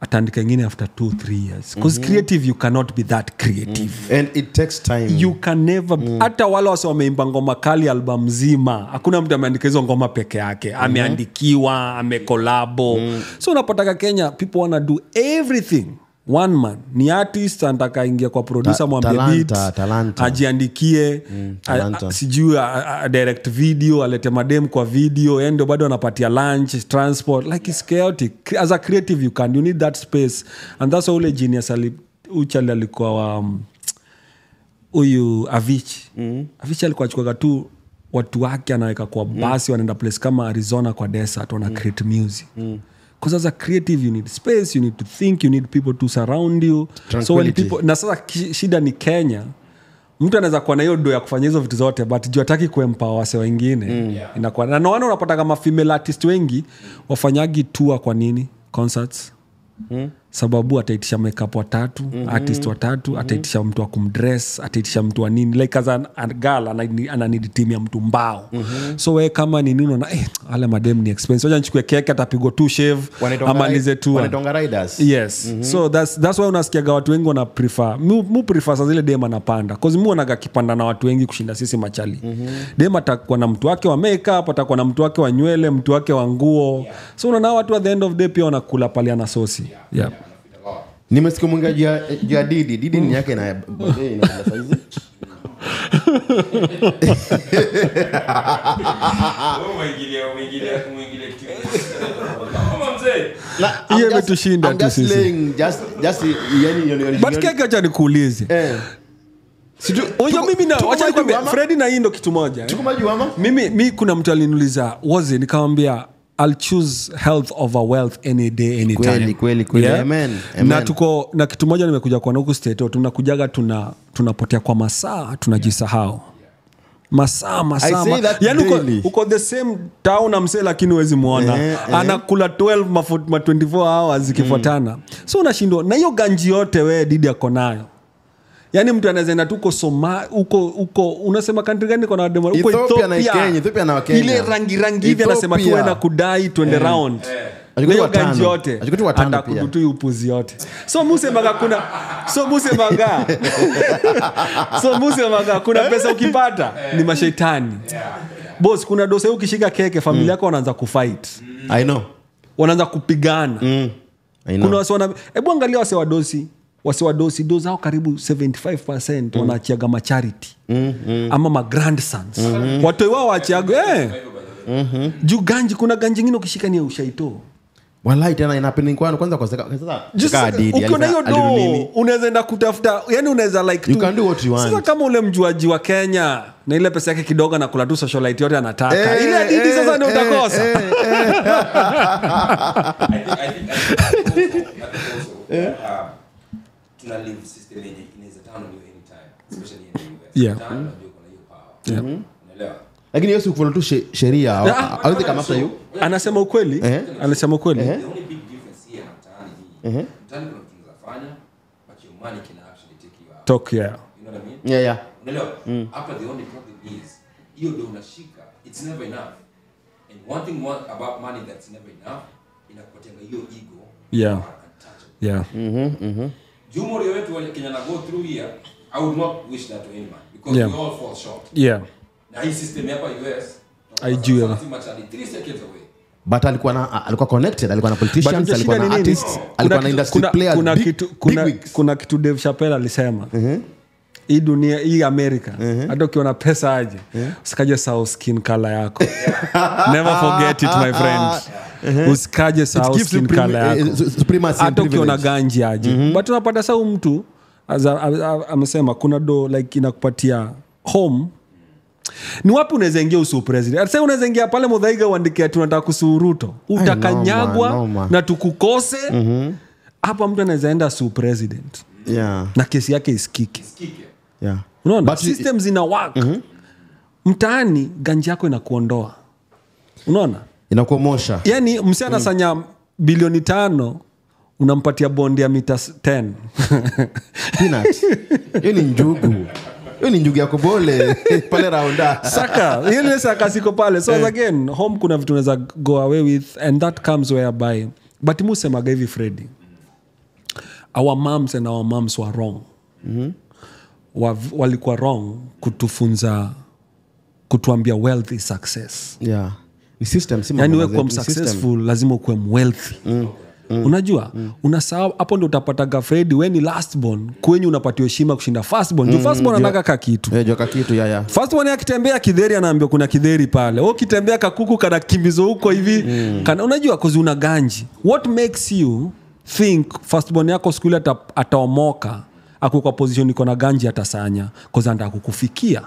ataandika nyingine after 2-3 years. Because creative you cannot be that creative. And it takes time. You can never hata wale wasio wameimba ngoma kali album zima, hakuna mtu ameandika hizo ngoma peke yake. Ameandikiwa, amekolabo. So unapataka Kenya people wanna do everything. One man ni artist anataka ingia kwa producer mwambie beat, talanta. Ajiandikie, sijui direct video, alete madem kwa video, yeye ndio bado anapatia lunch, transport, like it's chaotic. As a creative you need that space. And that's why ule genius uchali alikuwa huyu Avicii. Avicii alikuwa achukua tu watu wake anaweka kwa basi, wanaenda place kama Arizona kwa desert, wana create music. Because as a creative you need space, you need to think, you need people to surround you. So when people, na sasa shida ni Kenya, mtu anaweza kuwa na hiyo do ya kufanya hizo vitu zote, but juu hataki kuempower wase wengine. Inakuwa na naona unapata kama female artist wengi wafanyagi tour kwa nini? Concerts. Sababu ataitisha makeup watatu, artist watatu, ataitisha mtu wa kumdress, ataitisha mtu wa nini, like as a girl ana need team ya mtu mbao. So wewe kama ni nini unaona wale madem ni expensive, wacha nichukue keke atapigwa tu shave ama nize tu wanatonga riders. Yes. So that's why unasikiaga watu wengi wana prefer mu prefer sa zile dem anapanda, cause mu anaga kipanda na watu wengi kushinda sisi machali. Dem atakuwa na mtu wake wa makeup, atakuwa na mtu wake wa nywele, mtu wake wa nguo. So unaona watu at the end of the day pia wanakula pale ana sosi. Yeah. Nimesikia mwinga juu ya Didi. Didi ni yake na ina saizi. Umeingilia kitu. Kama mzee. Hiyo imetushinda tu sisi. Just yani but kaka acha nikuulize. Oyo mimi na acha nikwambie Freddy na hii ndo kitu moja. Tuko majuu ama? Mimi kuna mtu aliniuliza wazi, nikamwambia I'll choose health over wealth any day, anytime. Kweli. Yeah? Amen. Na tuko na kitu moja nimekuja kwa huku state, tunakujaga tunapotea kwa masaa, tunajisahau. Masaa. Yaani uko the same town na msee lakini huwezi muona. Anakula 12 ma 24 hours zikifuatana. So unashindwa na hiyo ganji yote wewe Didi yako nayo. Yaani mtu anaweza enda tuko Soma uko unasema country gani kuna demo uko Ethiopia na Kenya, Ethiopia na Kenya. Ile rangi hivi anasema tu enda kudai twende round. Leo ganji yote. Atakudutu upuzi yote. So musemaga kuna pesa ukipata ni mashaitani. Boss kuna dose ukishika keke familia yako wanaanza kufight. I know. Wanaanza kupigana. I know. Kuna wase wana hebu angalia wase wadosi. Wasiwadosi dozi hao karibu 75% wanaachiaga ma charity ama ma grandsons. Watu wao waachiaga juu ganji, kuna ganji nyingine ukishika ni ushaito. Wallahi tena inapending kwanza kwa sasa kadi ukiona hiyo do unaweza enda kutafuta, yani unaweza like you can do what you want. Sasa kama ule mjuaji wa Kenya na ile pesa yake kidogo anakula tu socialite yote anataka. Ile Didi sasa ndio utakosa. I think also tuna live system yenye inaweza turn on you anytime, especially in the US. Turn on you kuna hiyo power. Unaelewa? Lakini Yesu kufollow tu sheria hawezi kama after you. Anasema ukweli? Anasema ukweli. The only big difference here na mtaani ni mtaani kuna vitu unafanya but your money can actually take you out. Talk, yeah. You know what I mean? Yeah. Unaelewa? Hapa the only problem is hiyo ndio unashika, it's never enough. And one thing about money that's never enough, inakupatia hiyo ego. Yeah. Yeah. Jumori wetu wa Kenya na go through here, I would not wish that to anyone because we all fall short. Yeah. Na hii system hapa US I do. 3 seconds away. But alikuwa connected, alikuwa na politicians, alikuwa na artists, alikuwa na industry players. Kuna kitu Dave Chappelle alisema. Hii dunia, hii America, hata ukiwa na pesa aje, usikaje sahau skin color yako. Never forget it, my friend. Usikaje sahau skin color yako. Hata ukiwa na ganji aje. But unapata sahau mtu amesema kuna do like inakupatia home. Ni wapi unaweza ingia usu president? Sasa unaweza ingia pale Muthaiga uandike tunataka kusu Ruto. Utakanyagwa na tukukose. Hapa mtu anaweza enda su president. Yeah. Na kesi yake isikike. Yeah. Unaona? But systems ina work. Mtaani ganji yako inakuondoa. Unaona? Inakuomosha. Yaani msichana sanya bilioni 5 unampatia bondi ya mita 10. Peanut. Hiyo ni njugu. Hiyo ni njugu ya kobole pale raunda. Saka, hiyo ni saka siko pale. So again, home kuna vitu unaweza go away with and that comes whereby. But musemaga hivi Freddy. Our moms and our moms were wrong. Walikuwa wrong kutufunza, kutuambia wealth is success. Yeah. Ni system, si yani wewe kuwa successful lazima ukuwe wealthy. Unajua? Unasahau hapo ndio utapata Fred wewe ni last born, kwenyu unapatiwa heshima kushinda first born. Juu first born anataka ka kitu. Joka kitu ya. First born akitembea kidheri anaambiwa kuna kidheri pale. Wewe ukitembea kakuku kana kimbizo huko hivi. Kana unajua cause una ganji. What makes you think first born yako siku ile ataomoka ako kwa position iko na ganji atasanya cause anataka kukufikia.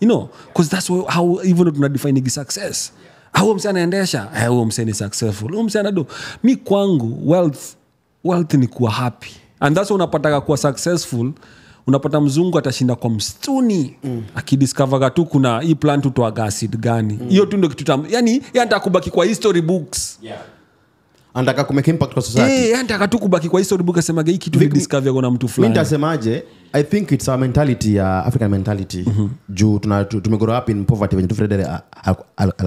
You know, cause that's how even tuna define success. Huyo msee anaendesha, huyo msee ni successful. Huyo msee anado. Mi kwangu wealth ni kuwa happy. And that's unapataka kuwa successful. Unapata mzungu atashinda kwa msituni. Akidiscover tu kuna hii plant hutoa acid gani. Hiyo tu ndio kitu yani yeye anataka kubaki kwa history books. Yeah. Anataka kumake impact kwa society. Yeye anataka tu kubaki kwa history book asemaga hii kitu ni discover kuna mtu fulani. Mimi nitasemaje? I think it's our mentality, African mentality. Juu tume grow up in poverty when Fred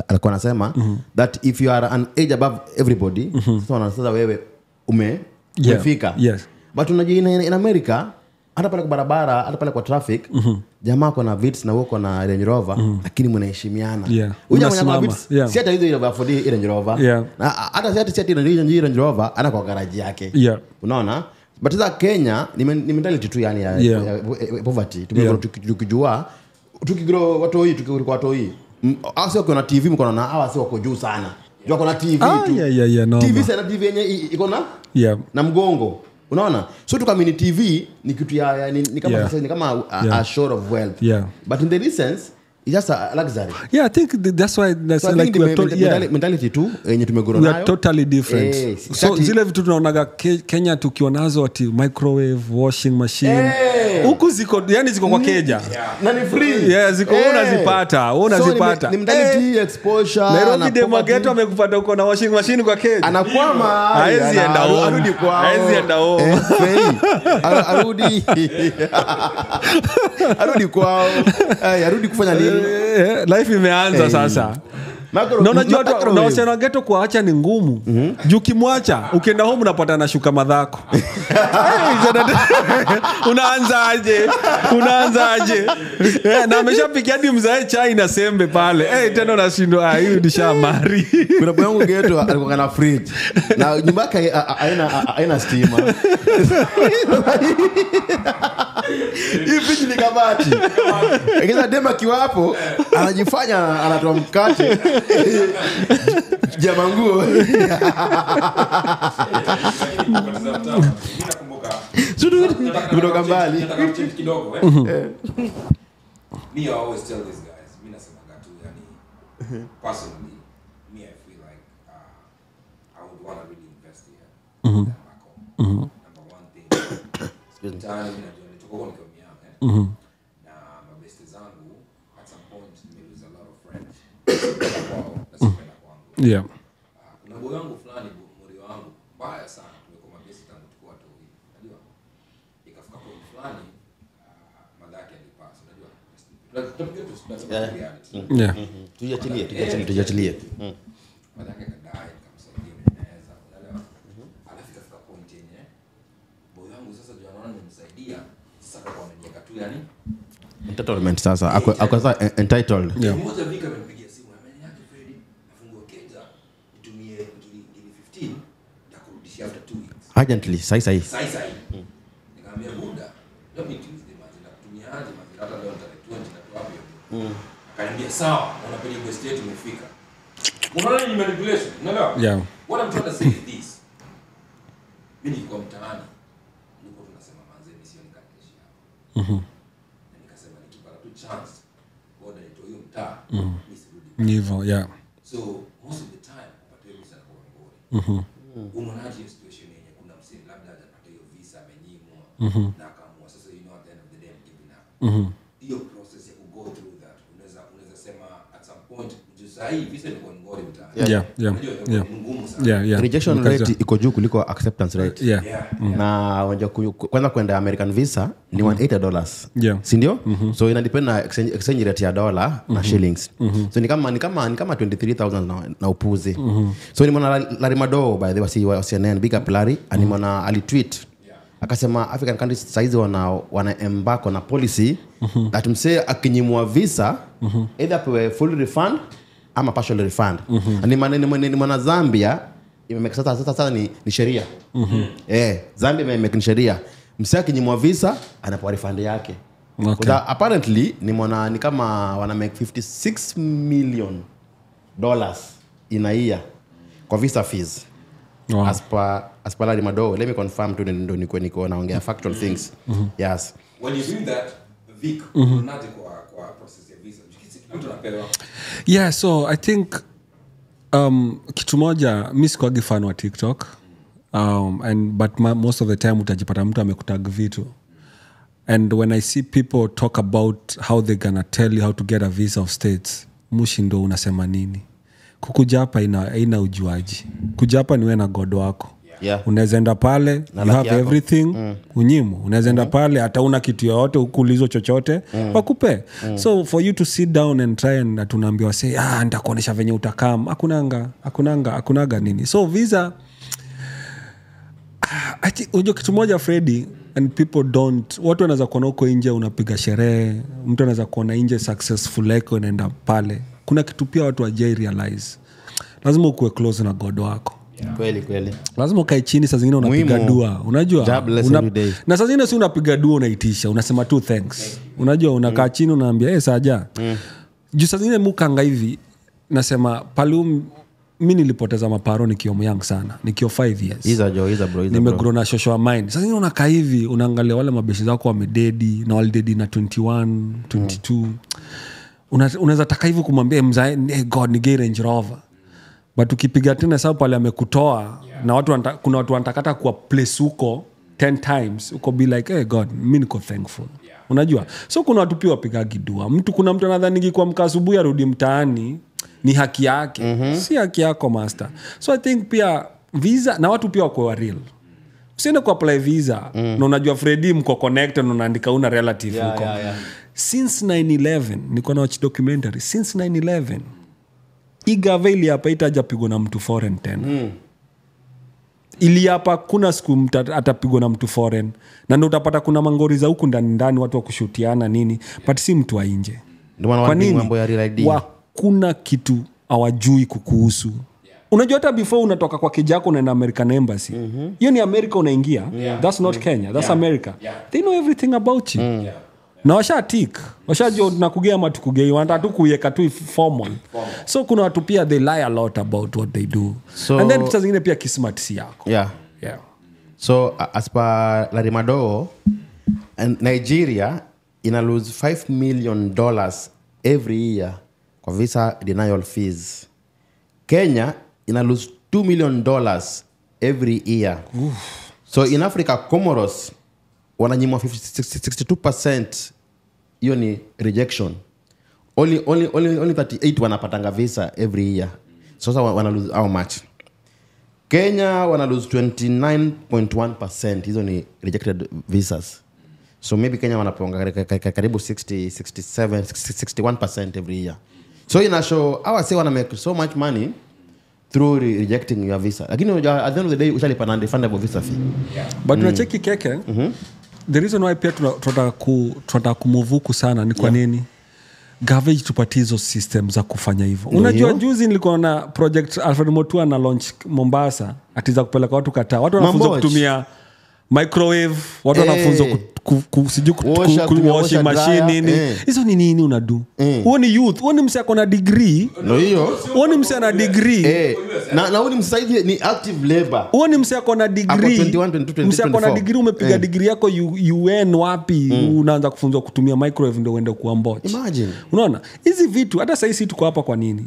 alikuwa anasema that if you are an age above everybody, so sasa wewe umefika. Yes. But unajua in America hata pale kwa barabara, hata pale kwa traffic, jamaa kwa na Vitz na wako na Range Rover, lakini mnaheshimiana. Huyu jamaa na Vitz, si hata hizo ile afford ile Range Rover. Na hata si hata ile Range Rover ana kwa garage yake. Unaona? But sasa Kenya ni mentality tu yani ya poverty. Tumekuwa tukijua tukigrow watu hii tukikuwa watu hii. Hao wako na TV mko na hawa si wako juu sana. Juu wako na TV tu. No, TV sana TV yenye iko na na mgongo. Unaona? So tukamini TV ni kitu ya ni kama sasa ni kama a shore of wealth. But in the real sense it's just a luxury. Yeah, I think that's why that's so like we are mentality tu yenye tumegrow nayo. We are totally different. So zile vitu tunaonaga Kenya tukiwa nazo ati microwave, washing machine. Huku ziko yani ziko kwa keja. Na ni free. Yeah, ziko unazipata, unazipata. Ni mentality exposure. Nairobi demo ghetto amekupata huko na washing machine kwa keja. Anakwama. Haezi enda home. Arudi kwao. Haezi enda home. Arudi. Arudi kwao. Arudi kufanya nini? Life imeanza sasa. Na unajua na wasichana ghetto kuacha ni ngumu. Juu kimwacha ukienda home unapata na shuka madhako. Unaanza aje? Na ameshapikia hadi mzae chai na sembe pale. Tena unashindwa hii ni shamari. Kuna boy wangu ghetto alikuwa na fridge. Na nyumba yake haina stima. Hii fridge ni kabati. Ingiza dema kiwapo anajifanya anatoa mkate. Jamaa nguo. Kutoka mbali. Kidogo Me I always tell these guys, mimi nasemaga tu yani personally me I feel like I would want to really invest here. Number one thing. Mtaani mimi najua nitoka huko nikiwa miaka. Na mabeste zangu at some point nime lose a lot of friends. Nasipenda kwangu. Yeah. Kuna boy wangu fulani muri wangu mbaya sana tumekuwa mabeste tangu tukiwa watu hivi. Unajua? Ikafika point fulani madhaki alipass, unajua? Tutapiga tu reality. Yeah. Tujiachilie. Madhaki akadai nikamsaidia naweza, unaelewa? Alafu ikafika point yenye boy wangu sasa juu anaona nimemsaidia, sasa akawa ameniweka tu yani entitlement sasa ako sasa entitled. Mmoja vika amenipigia simu ameniambia Freddy nafungua keja nitumie ngiri 15 nitakurudishia after 2 weeks. Urgently sai. Nikamwambia buda let me Tuesday man nakutumia aje man hata leo tarehe 20 natoa wapi hiyo. Akaniambia sawa unapeleka kwa state imefika. Unaona ni manipulation, unaelewa? Yeah. What I'm trying to say is this. Mimi nilikuwa mtaani nilikuwa tunasema manze mimi sioni kanishi hapa. Na nikasema nikipata tu chance boda nitoe hiyo mtaa mimi sirudi. Hivyo, yeah. So most of the time upate hiyo visa kwa ngori. Unaonaje hiyo situation yenye kuna msee labda hajapata hiyo visa amenyimwa na akaamua sasa you know at the end of the day I'm giving up. Hiyo process ya ku go through that unaweza sema at some point juu sasa hii visa ni kwa ngori mtaani. Yeah. Ngumu sana. Yeah. Rejection rate iko juu kuliko acceptance rate. Yeah. Na unajua kwanza kwenda American visa ni $180. Yeah. Si ndio? So ina depend na exchange rate ya dollar na shillings. So ni kama 23,000 na upuzi. So nimeona Larry Madowo by the way wa CNN, big up Larry, nimeona alitweet. Akasema African countries saizi wana embark on a policy that msee akinyimwa visa either apewe full refund ama partial refund. Ni maana Zambia Imemake sasa ni sheria. Zambia imemake ni sheria. Msee akinyimwa visa anapewa refund yake. Okay. Apparently ni mwana ni kama wana make $56 million in a year kwa visa fees. Wow. As per Larry Madowo, let me confirm tu ndo niko naongea factual things. Yes. When you do that, Vic, unaje kwa process ya visa? Mtu anapewa. Yeah, so I think kitu moja mimi sikuagi fan wa TikTok. And but most of the time utajipata mtu amekutag vitu. And when I see people talk about how they gonna tell you how to get a visa of states, mushindo unasema nini? Kukuja hapa ina ujuaji. Kuja hapa ni wewe na God wako. Yeah. Unaweza enda pale, na you have yako. Everything, unyimu. Unaweza enda pale hata una kitu yoyote ukuulizo chochote, wakupe. So for you to sit down and try and tunaambiwa say nitakuonesha venye utakam. Hakunanga nini. So visa unajua kitu moja Freddy, and people don't, watu wanaweza kuona huko nje unapiga sherehe, mtu anaweza kuona nje successful yako unaenda pale. Kuna kitu pia watu hawajai realize. Lazima ukuwe close na God wako. Yeah. Kweli. Lazima ukae chini saa zingine unapiga dua. Unajua? Na saa zingine si unapiga dua unaitisha, unasema tu thanks. Unajua unakaa chini unaambia eh saja. Juu saa zingine mukanga hivi nasema palum mimi nilipoteza maparo nikiwa young sana, nikiwa 5 years. Iza bro. Nimegrow na shosho mind. Sasa zingine unakaa hivi unaangalia wale mabeshi zako wamededi na walidedi na 21, 22. Unaweza taka hivi kumwambia mzae hey God ni gay Range Rover. But ukipiga tena sababu pale amekutoa na watu kuna watu wanatakata kwa place huko 10 times uko be like hey God mimi niko thankful. Unajua? So kuna watu pia wapiga gidua. Mtu kuna mtu anadhani kuamka asubuhi arudi mtaani ni haki yake. Si haki yako master. So I think pia visa na watu pia wako real. Usiende ku apply visa na unajua Freddy mko connected na unaandika una relative huko. Yeah. Since 9/11 niko na watch documentary since 9/11 Igaveli hapa itajapigwa na mtu foreign tena. Ili hapa kuna siku atapigwa na mtu foreign. Na ndio utapata kuna mangori za huku ndani watu wa kushutiana nini, but si mtu wa nje. Ndio maana watu mambo ya real ID. Hakuna kitu hawajui kukuhusu. Unajua hata before unatoka kwa kijako unaenda American Embassy. Hiyo ni America unaingia. That's not Kenya, that's America. They know everything about you. Na washatik, washajua tunakugea ama tukugei, wanataka tu kuiweka tu formal. So kuna watu pia they lie a lot about what they do. So, and then pia zingine pia kismat si yako. Yeah. So as per Larry Madowo, and Nigeria ina lose $5 million every year kwa visa denial fees. Kenya ina lose $2 million every year. Oof. So in Africa, Comoros wananyimwa 62%. Hiyo ni rejection. Only 38 wanapatanga visa every year. So sasa wana lose how much? Kenya wana lose 29.1%. Hizo ni rejected visas. So maybe Kenya wanaponga karibu 60, 67, 61% every year. So ina show our say wana make so much money through rejecting your visa. Lakini at the end of the day ushalipa non-refundable visa fee. Yeah. But unacheki keke. The reason why pia tunataka kumuvuku sana ni kwa nini? Garbage tupatie hizo system za kufanya hivyo. Unajua juzi nilikuwa na project Alfred Mutua na launch Mombasa, atiza kupeleka watu Qatar. Watu wanafunzwa kutumia microwave, watu wanafunzwa sijui washing machine nini. Hizo ni nini unadu? Huo ni youth, huo ni msee ako na degree. No hiyo. Huo ni msee ana degree. Na huo ni msaidizi ni active labor. Huo ni msee ako na degree. 21, 22, 23. Msee ako na degree, umepiga degree yako UN wapi, unaanza kufunzwa kutumia microwave ndio uende kuamboch. Imagine. Unaona? Hizi vitu hata sasa hivi tuko hapa kwa nini?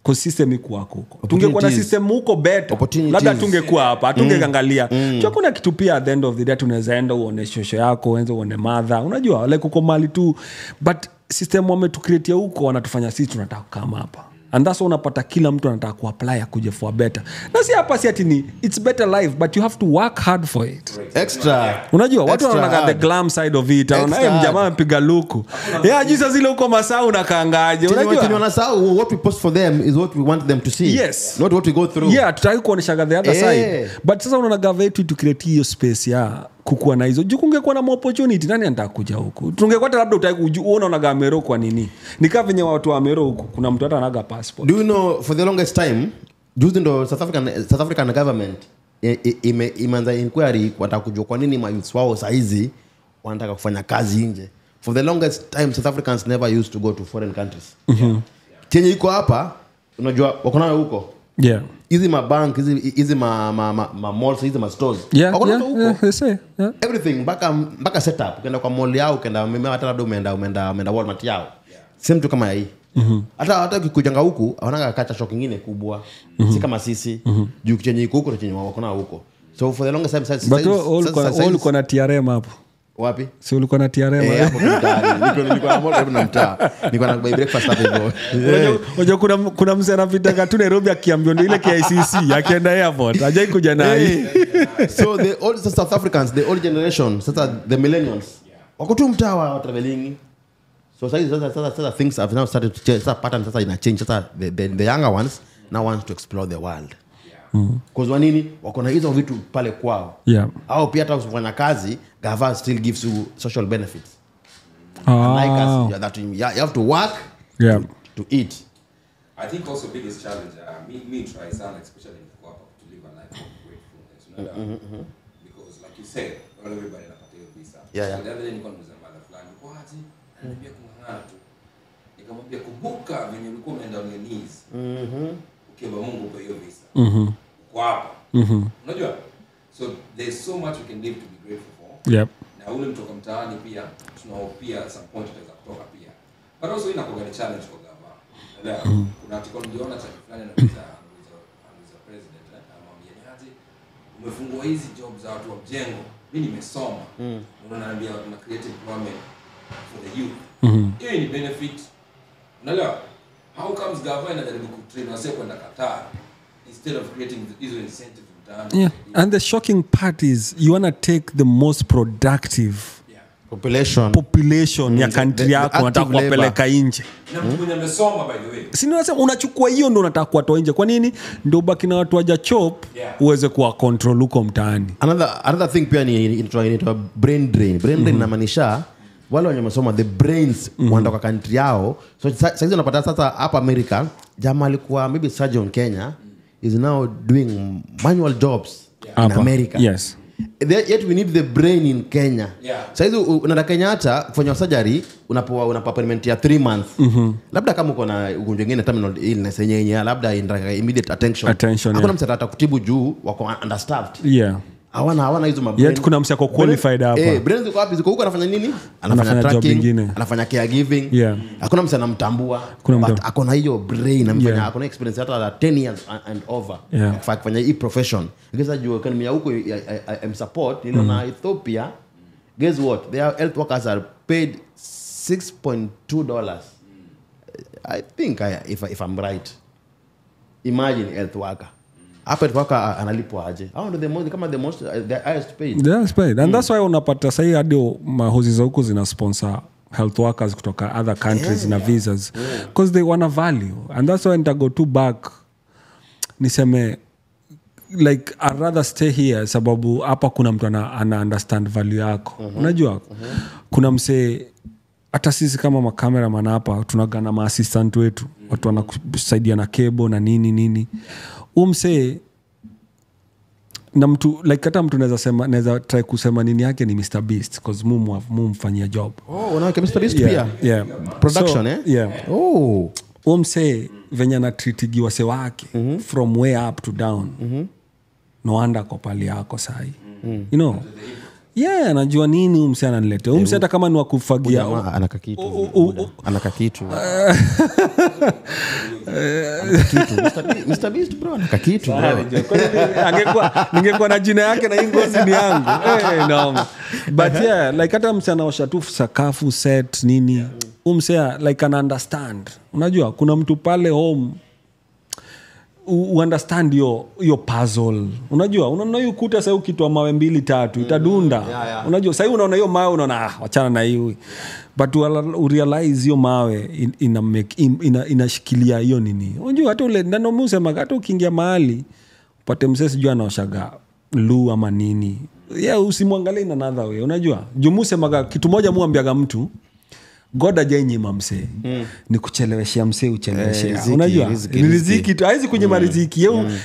Kwa system iko huko. Tungekuwa na system huko better. Labda tungekuwa hapa, tungeangalia. Mm. Kuna kitu pia at the end of the day tunaweza enda uone shosho yako, uanze uone mother. Unajua like uko mali tu, but system wametucreate huko wanatufanya sisi tunataka kama hapa. And that's why unapata kila mtu anataka kuapply akuje for better. Na si hapa si ati ni it's better life, but you have to work hard for it. Extra. Unajua watu wanaona the glam side of it. Wanaona hey, mjamaa mpiga luku. Yeah, jinsi zile huko Masau na kaangaje. Unajua wanasahau what we post for them is what we want them to see. Yes. Not what we go through. Yeah, tutaki kuonesha the other side. But sasa unaona gava yetu to create hiyo space ya kukuwa na hizo. Juu kungekuwa na opportunity nani anataka kuja huku? Tungekuwa hata labda utaki uone unaga Amero kwa nini? Ni kama venye watu wa Amero huku kuna mtu hata anaga passport. Do you know for the longest time Juzi ndo South African government imeanza inquiry, wanataka kujua kwa nini mayouths wao saizi wanataka kufanya kazi nje. For the longest time South Africans never used to go to foreign countries. Chenye iko hapa unajua wako nayo huko. Yeah. Hizi ma bank, hizi ma malls, hizi ma stores. Yeah, wako nazo huko. Yeah, they say, yeah. Everything mpaka setup. Ukienda kwa mall yao, ukienda mimi hata labda umeenda Walmart yao. Same tu kama hii. Hata ukikujanga huku wanaga kacha shock nyingine kubwa. Si kama sisi. Juu chenye iko huko na chenye wako nao huko. So for the longest time but all uko na TRM hapo. Wapi? Si ulikuwa na TRM hapo mtaani. Nilikuwa na mall na mtaa. Nilikuwa na buy breakfast hapo hivyo. Unajua kuna mzee anapita tu Nairobi akiambiwa ndio ile KICC akienda airport. Hajai kuja na hii. So the old South Africans, the old generation, sasa the millennials. Wako tu mtaa wa traveling. So sasa things have now started to change. Sasa pattern sasa ina change. Sasa the younger ones now want to explore the world. Because wanini wako na hizo vitu pale kwao. Yeah. Au pia hata usifanya kazi, gava still gives you social benefits. Like us, that you have to work to eat. I think also biggest challenge me try sana, especially in hapa, to live a life of gratefulness. Because like you said, not everybody anapata hiyo visa. Yeah. So the other day nilikuwa nauliza mother fulani, kwa aje? Ananiambia kung'ang'ana tu. Nikamwambia kumbuka venye ulikuwa umeenda on your knees. Ukiomba Mungu kwa hiyo visa. Kwa hapa. Unajua? So there's so much we can live to be grateful for. Yep. Na ule mtoka mtaani pia tunaopia some point tutaweza kutoka pia. But also inakuwa ni challenge kwa gava. Elewa. Kuna article niliona cha fulani anauliza president, anamwambia ni aje umefungua hizi jobs za watu wa mjengo. Mimi nimesoma. Unaambia tuna create employment for the youth. Hiyo ni benefit. Unaelewa? How comes gava inajaribu kutrain wase kwenda Qatar instead of creating these incentives mtaani? Yeah. And the shocking part is you want to take the most productive population ya country yako unataka kuwapeleka nje. Na mtu mwenye amesoma by the way. Si unasema unachukua hiyo ndio unataka kuwatoa nje. Kwa nini? Ndio ubaki na watu waja chop uweze kuwa control huko mtaani. Another thing pia ni inaitwa brain drain. Brain drain inamaanisha wale wenye wamesoma the brains wanatoka country yao. So sasa unapata sasa hapa America jamaa alikuwa maybe surgeon Kenya is now doing manual jobs in America. Yes. Yet we need the brain in Kenya. Yeah. Sasa unaenda Kenyatta kufanya surgery unapewa appointment ya 3 months. Labda kama uko na ugonjwa mwingine terminal illness yenyewe labda immediate attention. Hakuna mtu atakutibu juu wako understaffed. Yeah. Hawana hizo mabrain. Yet kuna mtu ako qualified hapa. Brain ziko wapi? Ziko huko anafanya nini? Anafanya tracking, anafanya caregiving. Yeah. Hakuna mtu anamtambua. But akona hiyo brain amefanya, akona experience hata 10 years and over. Yeah. Kufanya hii profession. Because juu economy ya huko I'm support niliona Ethiopia. Guess what? Their health workers are paid $6.2. I think if I'm right. Imagine health worker. Hapa tuwaka analipwa aje? Hao ndio the most kama the most the highest paid. The highest paid. And that's why unapata sasa hadi mahozi za huko zina sponsor health workers kutoka other countries na visas because they want a value. And that's why nita go to back niseme like I'd rather stay here sababu hapa kuna mtu ana understand value yako. Unajua? Kuna mse hata sisi kama makameraman hapa tunagana ma assistant wetu, watu wanakusaidia na cable na nini nini. Umse na mtu like hata mtu naweza sema naweza try kusema nini yake ni Mr Beast because mumfanyia job. Oh, unaona Mr Beast pia. Yeah. Production so, yeah. Oh. Umse venye ana treatigi wase wake from way up to down. No wonder kwa pali yako sahi. You know. Yeah, anajua nini umse ananiletea. Umse hata kama ni wa kufagia anaka kitu. Anaka kitu. Mr Beast bro anaka kitu bro. Angekuwa ningekuwa na jina yake na hii ngozi ni yangu. No. But yeah, like hata mse anaosha tu sakafu set nini. Umse like an understand. Unajua kuna mtu pale home understand your puzzle. Unajua unaona hiyo ukuta sasa ukitoa mawe 2 3 itadunda. Yeah. Unajua sasa unaona hiyo mawe unaona wachana na hiyo. But you realize hiyo mawe ina make inashikilia hiyo nini. Unajua hata ule ndio msema hata ukiingia mahali upate mzee sijui anaoshaga lu ama nini. Yeah, usimwangalie in another way. Unajua? Jumu semaga kitu moja muambiaga mtu God hajainyima msee. Ni kucheleweshea msee ucheleweshea. Unajua? Ni riziki tu. Haizi kunyima riziki.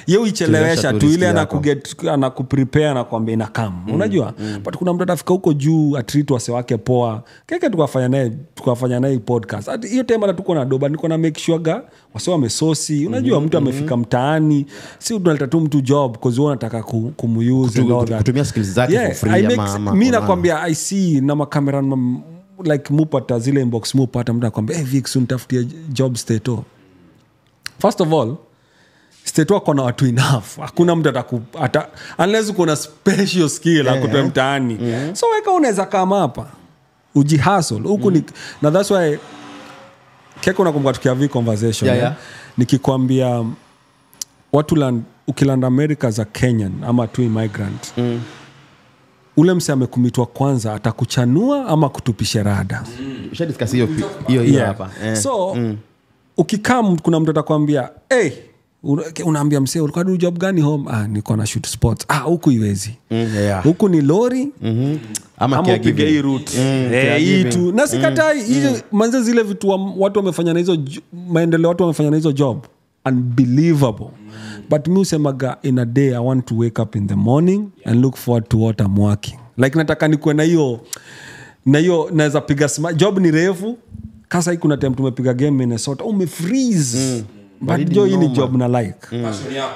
Yeye uichelewesha tu ile anakuget anakuprepare na kuambia ina come. Unajua? But kuna mtu atafika huko juu atreat wase wake poa. Keke tukafanya naye podcast. Hata hiyo time hata tuko na doba niko na make sure ga wase wamesosi. Unajua mtu amefika mtaani. Si unaleta tu mtu job because wewe unataka kumuse and all that. Kutumia skills zake for free ama mimi nakwambia I see na makamera like mupata zile inbox mupata mtu akwambia hey Vix unitafutie job stato. First of all stato wako na watu enough. Hakuna mtu ataku unless uko na special skill akutoe mtaani. So weka unaweza kama hapa ujihustle huku ni na that's why Keko nakumbuka tukiavi conversation nikikwambia watu land ukilanda America za Kenyan ama tu immigrant. Ule mse amekumitwa kwanza atakuchanua ama kutupisha rada. Usha discuss hiyo hapa. So ukikam kuna mtu atakwambia, "Hey, unaambia mse ulikuwa do job gani home?" Ah, nilikuwa na shoot sports. Ah, huku iwezi. Huku ni lori. Ama caregiving hii route. Hii tu. Na sikatai hizo manze zile vitu watu wamefanya na hizo maendeleo watu wamefanya na hizo job. Unbelievable. But mi usemaga in a day I want to wake up in the morning and look forward to what I'm working. Like nataka nikuwe na hiyo naweza piga job ni refu. Kasa hii kuna time tumepiga game Minnesota umefreeze. But jo hii ni job na like.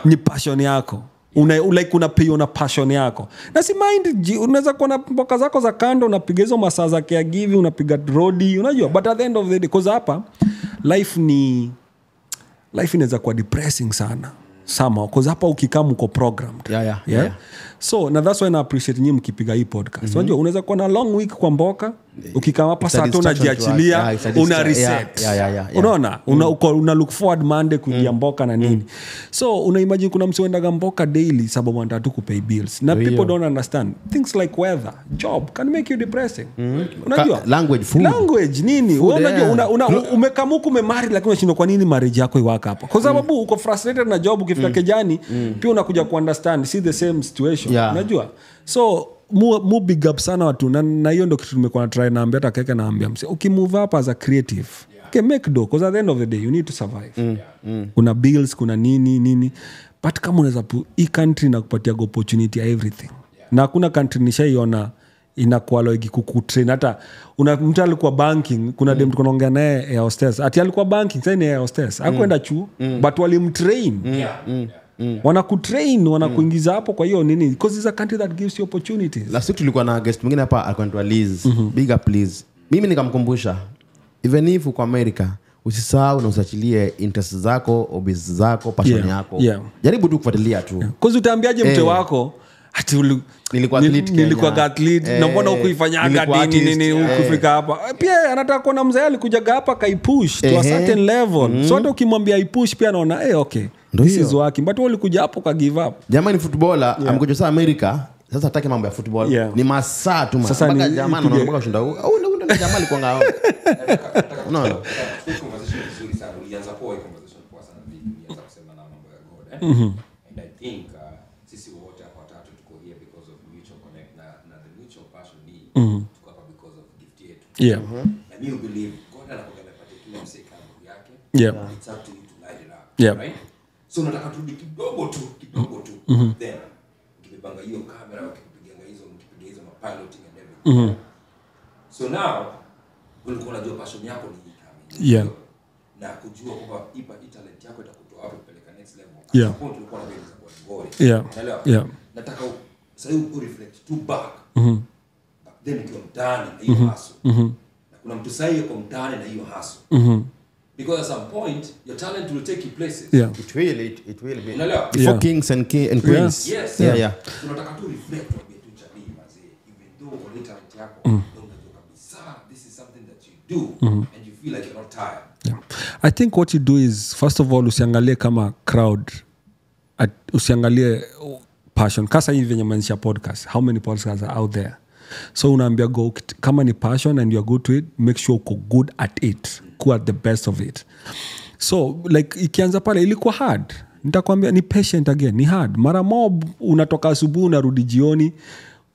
Ni passion yako. Una like una pay una passion yako. Na si mind unaweza kuwa na mboka zako za kando unapiga hizo masaa za caregiving unapiga rodi unajua but at the end of the day because hapa life inaweza kuwa depressing sana. Somehow because hapa ukikaa mko programmed. Yeah. So na that's why I appreciate nyinyi mkipiga hii podcast. Unajua unaweza kuwa na long week kwa mboka, ukikaa hapa saa tatu unajiachilia, una reset. Unaona? Una look forward Monday kuingia mboka na nini. So una imagine kuna mtu uendaga mboka daily sababu anataka tu kupay bills. Na people don't understand things like weather, job can make you depressing. Unajua? Language, food. Language nini? Wewe unajua umekamuku umemarry lakini unashindwa kwa nini marriage yako iwaka hapa? Kwa sababu uko frustrated na job ukifika kejani pia unakuja ku understand see the same situation. Unajua? So mu big up sana watu na hiyo ndio kitu nimekuwa na try naambia hata Keke naambia mse ukimove up as a creative okay make do because at the end of the day you need to survive. Kuna bills kuna nini nini but kama unaweza hii country inakupatia opportunity everything. Na hakuna country nishaiona inakuwa logi kukutrain hata una mtu alikuwa banking kuna dem tunaongea naye air hostess ati alikuwa banking sasa ni air hostess hakwenda chuo but walimtrain. Wanakutrain wanakuingiza hapo kwa hiyo nini because it's a country that gives you opportunities. Last week tulikuwa na guest mwingine hapa alikuwa anaitwa Liz. Big up Liz. Mimi nikamkumbusha even if uko America usisahau na usiachilie interest zako, hobbies zako, passion yako. Jaribu tu kufuatilia tu. Because utaambiaje mtu wako ati nilikuwa athlete Kenya. Nilikuwa athlete na mbona hukuifanyaga nini nini hukufika hapa. Pia anataka kuona mzee alikujaga hapa kaipush to a certain level. So hata ukimwambia ipush pia anaona okay this is working but wewe ulikuja hapo ka give up. Jamani footballer amekuja sasa America sasa hataki mambo ya football. Ni masaa tu mpaka jamaa anaona mpaka kushinda. Ndio jamaa alikuwa ngao. Unaona? Conversation nzuri sana. Ulianza poa conversation poa sana vipi? Ulianza kusema na mambo ya God. And I think sisi wote hapa watatu tuko here because of mutual connect na the mutual passion ni tuko hapa because of gift yetu. Na mimi believe God anakuwa amepatia kila msee kama yake. It's up to you to light it up. Right? So nataka turudi kidogo tu then ukibanga hiyo kamera ukipiga hizo mkipiga hizo piloting and everything. So now ulikuwa unajua passion yako ni hii kamera. Na kujua kwamba ipa talent yako itakutoa wapi kupeleka next level. Hapo tulikuwa tunajua kwa ngori. Unaelewa? Nataka sasa u reflect to back. Back then ukiwa mtaani na hiyo hustle. Na kuna mtu sasa yuko mtaani na hiyo hustle. Because at some point your talent will take you places. It will be. Before kings and queens. Yes. Yeah. Tunataka tu reflect on tu jamii mazee even though kwa talent yako unajua kabisa this is something that you do and you feel like you're not tired. Yeah. I think what you do is first of all usiangalie kama crowd usiangalie passion. Kasa hivi venye maanisha podcast. How many podcasts are out there? So unaambia go kama ni passion and you're good to it, make sure uko good at it. Kuwa at the best of it. So like ikianza pale ilikuwa hard. Nitakwambia ni patient again, ni hard. Mara mob unatoka asubuhi unarudi jioni.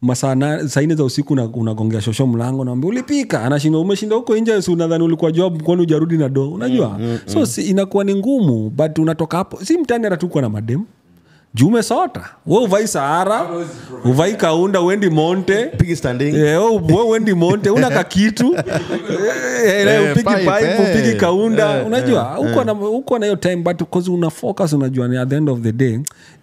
Masaa saa nne za usiku unagongea shosho mlango, naambia ulipika, anashinda umeshinda huko nje, si unadhani ulikuwa job, kwani hujarudi na do, unajua? So si, inakuwa ni ngumu, but unatoka hapo si mtani hata tuko na madem juu umesota wewe, uvai Sahara, uvai Kaunda, uendi Monte, Pigi standing. Wewe uendi Monte, una kakitu upigi pipe, upigi Kaunda, unajua uko na hiyo time, but because una focus, unajua ni at the end of the day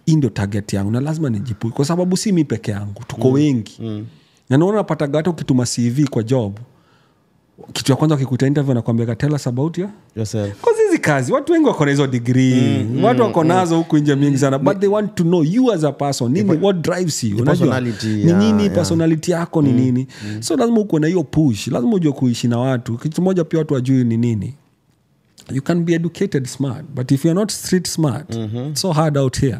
hii ndio target yangu na lazima nijipush, kwa sababu si mimi peke yangu, tuko wengi. Na naona unapata hata ukituma CV kwa job, kitu ya kwanza ukikuta interview anakuambia tell us about yourself. Kwa hizi kazi watu wengi wako na hizo degree, watu wako nazo huku nje mingi sana, but they want to know you as a person, nini what drives you, unajua ni nini personality yako ni nini. So lazima uko na hiyo push, lazima ujue kuishi na watu. Kitu moja pia watu wajui ni nini, you can be educated smart, but if you're not street smart, it's so hard out here.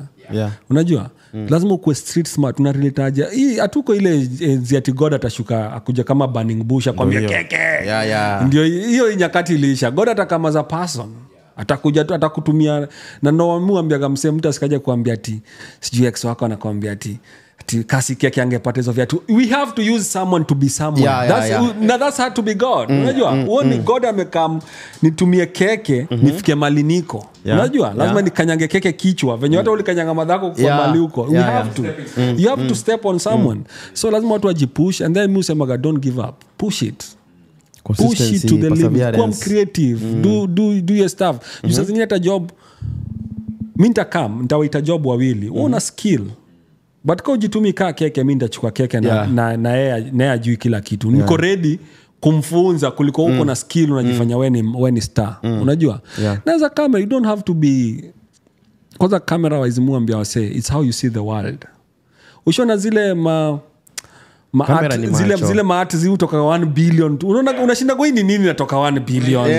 Unajua lazima ukuwe street smart, unarelate aje. Hii hatuko ile enzi ati God atashuka akuja kama burning bush akwambia keke. Ndio hiyo nyakati iliisha. God atakama za person atakuja tu atakutumia. Na naambiaga msee, mtu asikaje kuambia ati sijui ex wako anakuambia ati kasi keke angepata hizo viatu. We have to use someone to be someone. Now that's hard to be God. Unajua uone God amekam nitumie keke nifike mali niko. Unajua lazima nikanyange keke kichwa venye hata ulikanyanga madhako kwa mali huko. We have to. You have to step on someone. So lazima watu wajipush, and then mimi usemaga don't give up. Push it. Push it to the limit. Become creative. Do your stuff. Sasa zingine hata job mimi nitakam nitawaita job wawili. Wewe una skill. But kwa ujitumi kaa keke, mimi nitachukua keke na na ajui kila kitu. Niko ready kumfunza kuliko huko na skill unajifanya wewe ni star. Unajua? Naweza camera, you don't have to be, kwanza camera wise muambia wase, it's how you see the world. Ushaona zile ma art, zile ma art zilitoka 1 billion. Unaona unashinda kwa nini natoka 1 billion.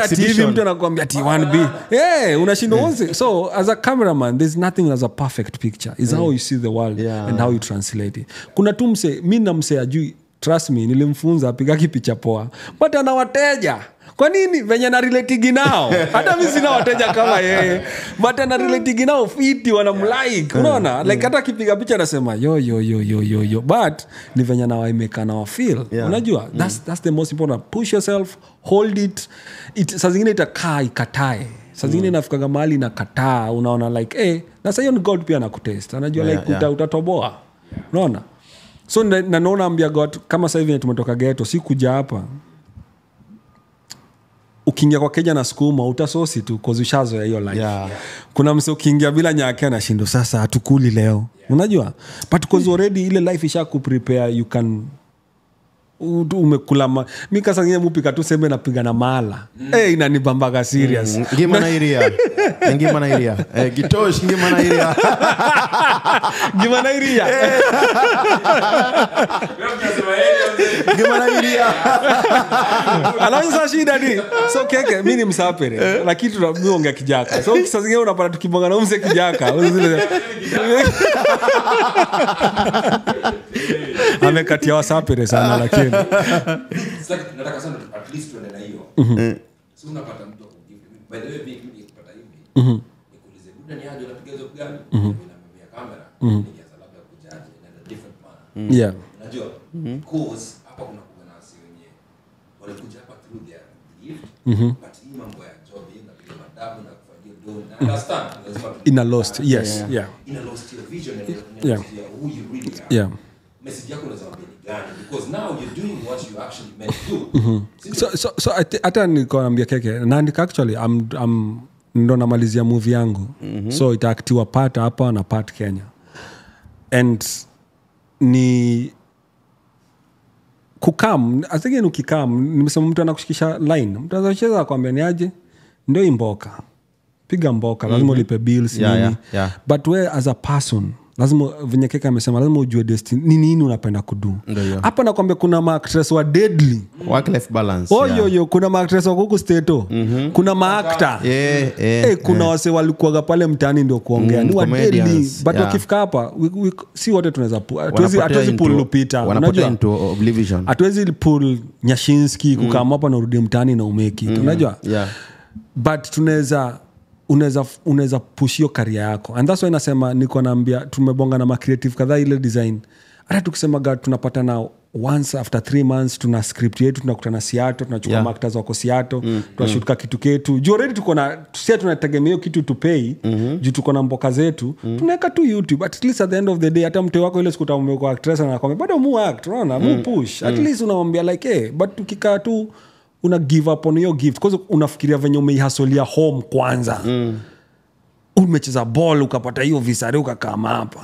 TV mtu anakuambia ati 1 billion. Unashinda wote. So as a cameraman there's nothing as a perfect picture. It's how you see the world and how you translate it. Kuna tu mse, mimi na mse ajui, trust me, nilimfunza apiga picha poa. But ana wateja. Kwa nini venye na relate nao? Hata mimi sina wateja kama yeye. But ana relate nao fiti, wanamlike. Unaona? Like hata akipiga picha anasema yo yo yo yo yo yo. But ni venye na waimeka na wa feel. Unajua? That's the most important. Push yourself, hold it. Saa zingine itakaa ikatae. Saa zingine inafika mahali inakataa, unaona like na sasa hiyo ni God pia anakutest. Anajua like utatoboa. Unaona? So na naona ambia God kama sasa hivi tumetoka ghetto, si kuja hapa. Ukiingia kwa Kenya na sukuma utasosi tu cause ushazoea hiyo life. Kuna mse ukiingia bila nyake anashindo sasa hatukuli leo. Unajua? But cause already ile life isha kuprepare, you can umekula mimi kasa ngine mupika tu sembe napiga na mala. Inanibambaga serious. Ngima na iria. Ngima na iria. Gitosh ngima na iria. Ngima na iria. Ngima na iria. Alafu sasa shida ni so keke mimi ni msapere lakini tunaongea kijaka. So sasa zingine unapata tukibonga na mse kijaka. Amekatia wasapere sana lakini nataka sana at least tuende na hiyo. So unapata mtu akugive. By the way mimi nikipata hivi nikuulize buda ni aje unapiga hizo gani? Mimi namwambia kamera ningeanza labda kujaji in a different manner. Unajua? Because hapa kuna kuganasi wenyewe walikuja hapa through their gift, but hii mambo ya job hii unapiga madabu na kufanyia do na understand lazima in a lost in a lost your vision and who you really are. Message yako unaweza kuambia ni gani, because now you're doing what you actually meant to do. So hata niko naambia keke naandika actually I'm ndo namalizia movie yangu. So itaactiwa part hapa na part Kenya. And ni kukam, I think ukikam nimesema mtu anakushikisha line. Mtu anaweza akwambia ni aje ndio mboka. Piga mboka, lazima ulipe bills nini. But we as a person lazima venye keka amesema lazima ujue destiny ni nini unapenda kudu. Hapa nakwambia kuna ma-actress wa deadly work life balance. Yo kuna ma-actress wa huku Stato. Kuna ma-actor. Kuna wase walikuwa pale mtaani ndio kuongea. Ni wa deadly but wakifika hapa si wote tunaweza hatuwezi pull Lupita. Unajua into oblivion. Hatuwezi pull Nyashinski kukama hapa na urudi mtaani na umeki. Unajua? But tunaweza Unaweza push hiyo career yako. And that's why nasema niko naambia tumebonga na ma creative kadhaa ile design. Hata tukisema tunapata once after 3 months tuna script yetu, tunakutana Seattle, tunachukua actors wako Seattle, tunashoot kitu ketu. Juu already tuko na sisi tunategemea kitu to pay, juu tuko na mboka zetu, tunaweka tu YouTube. At least at the end of the day hata mtu wako ile siku utamweka actress na anakuambia bado mu act, unaona, mu push. At least unamwambia like hey, but tukikaa tu una give up on your gift because unafikiria venye umeihasolia home kwanza. Umecheza ball ukapata hiyo visa ukakama hapa.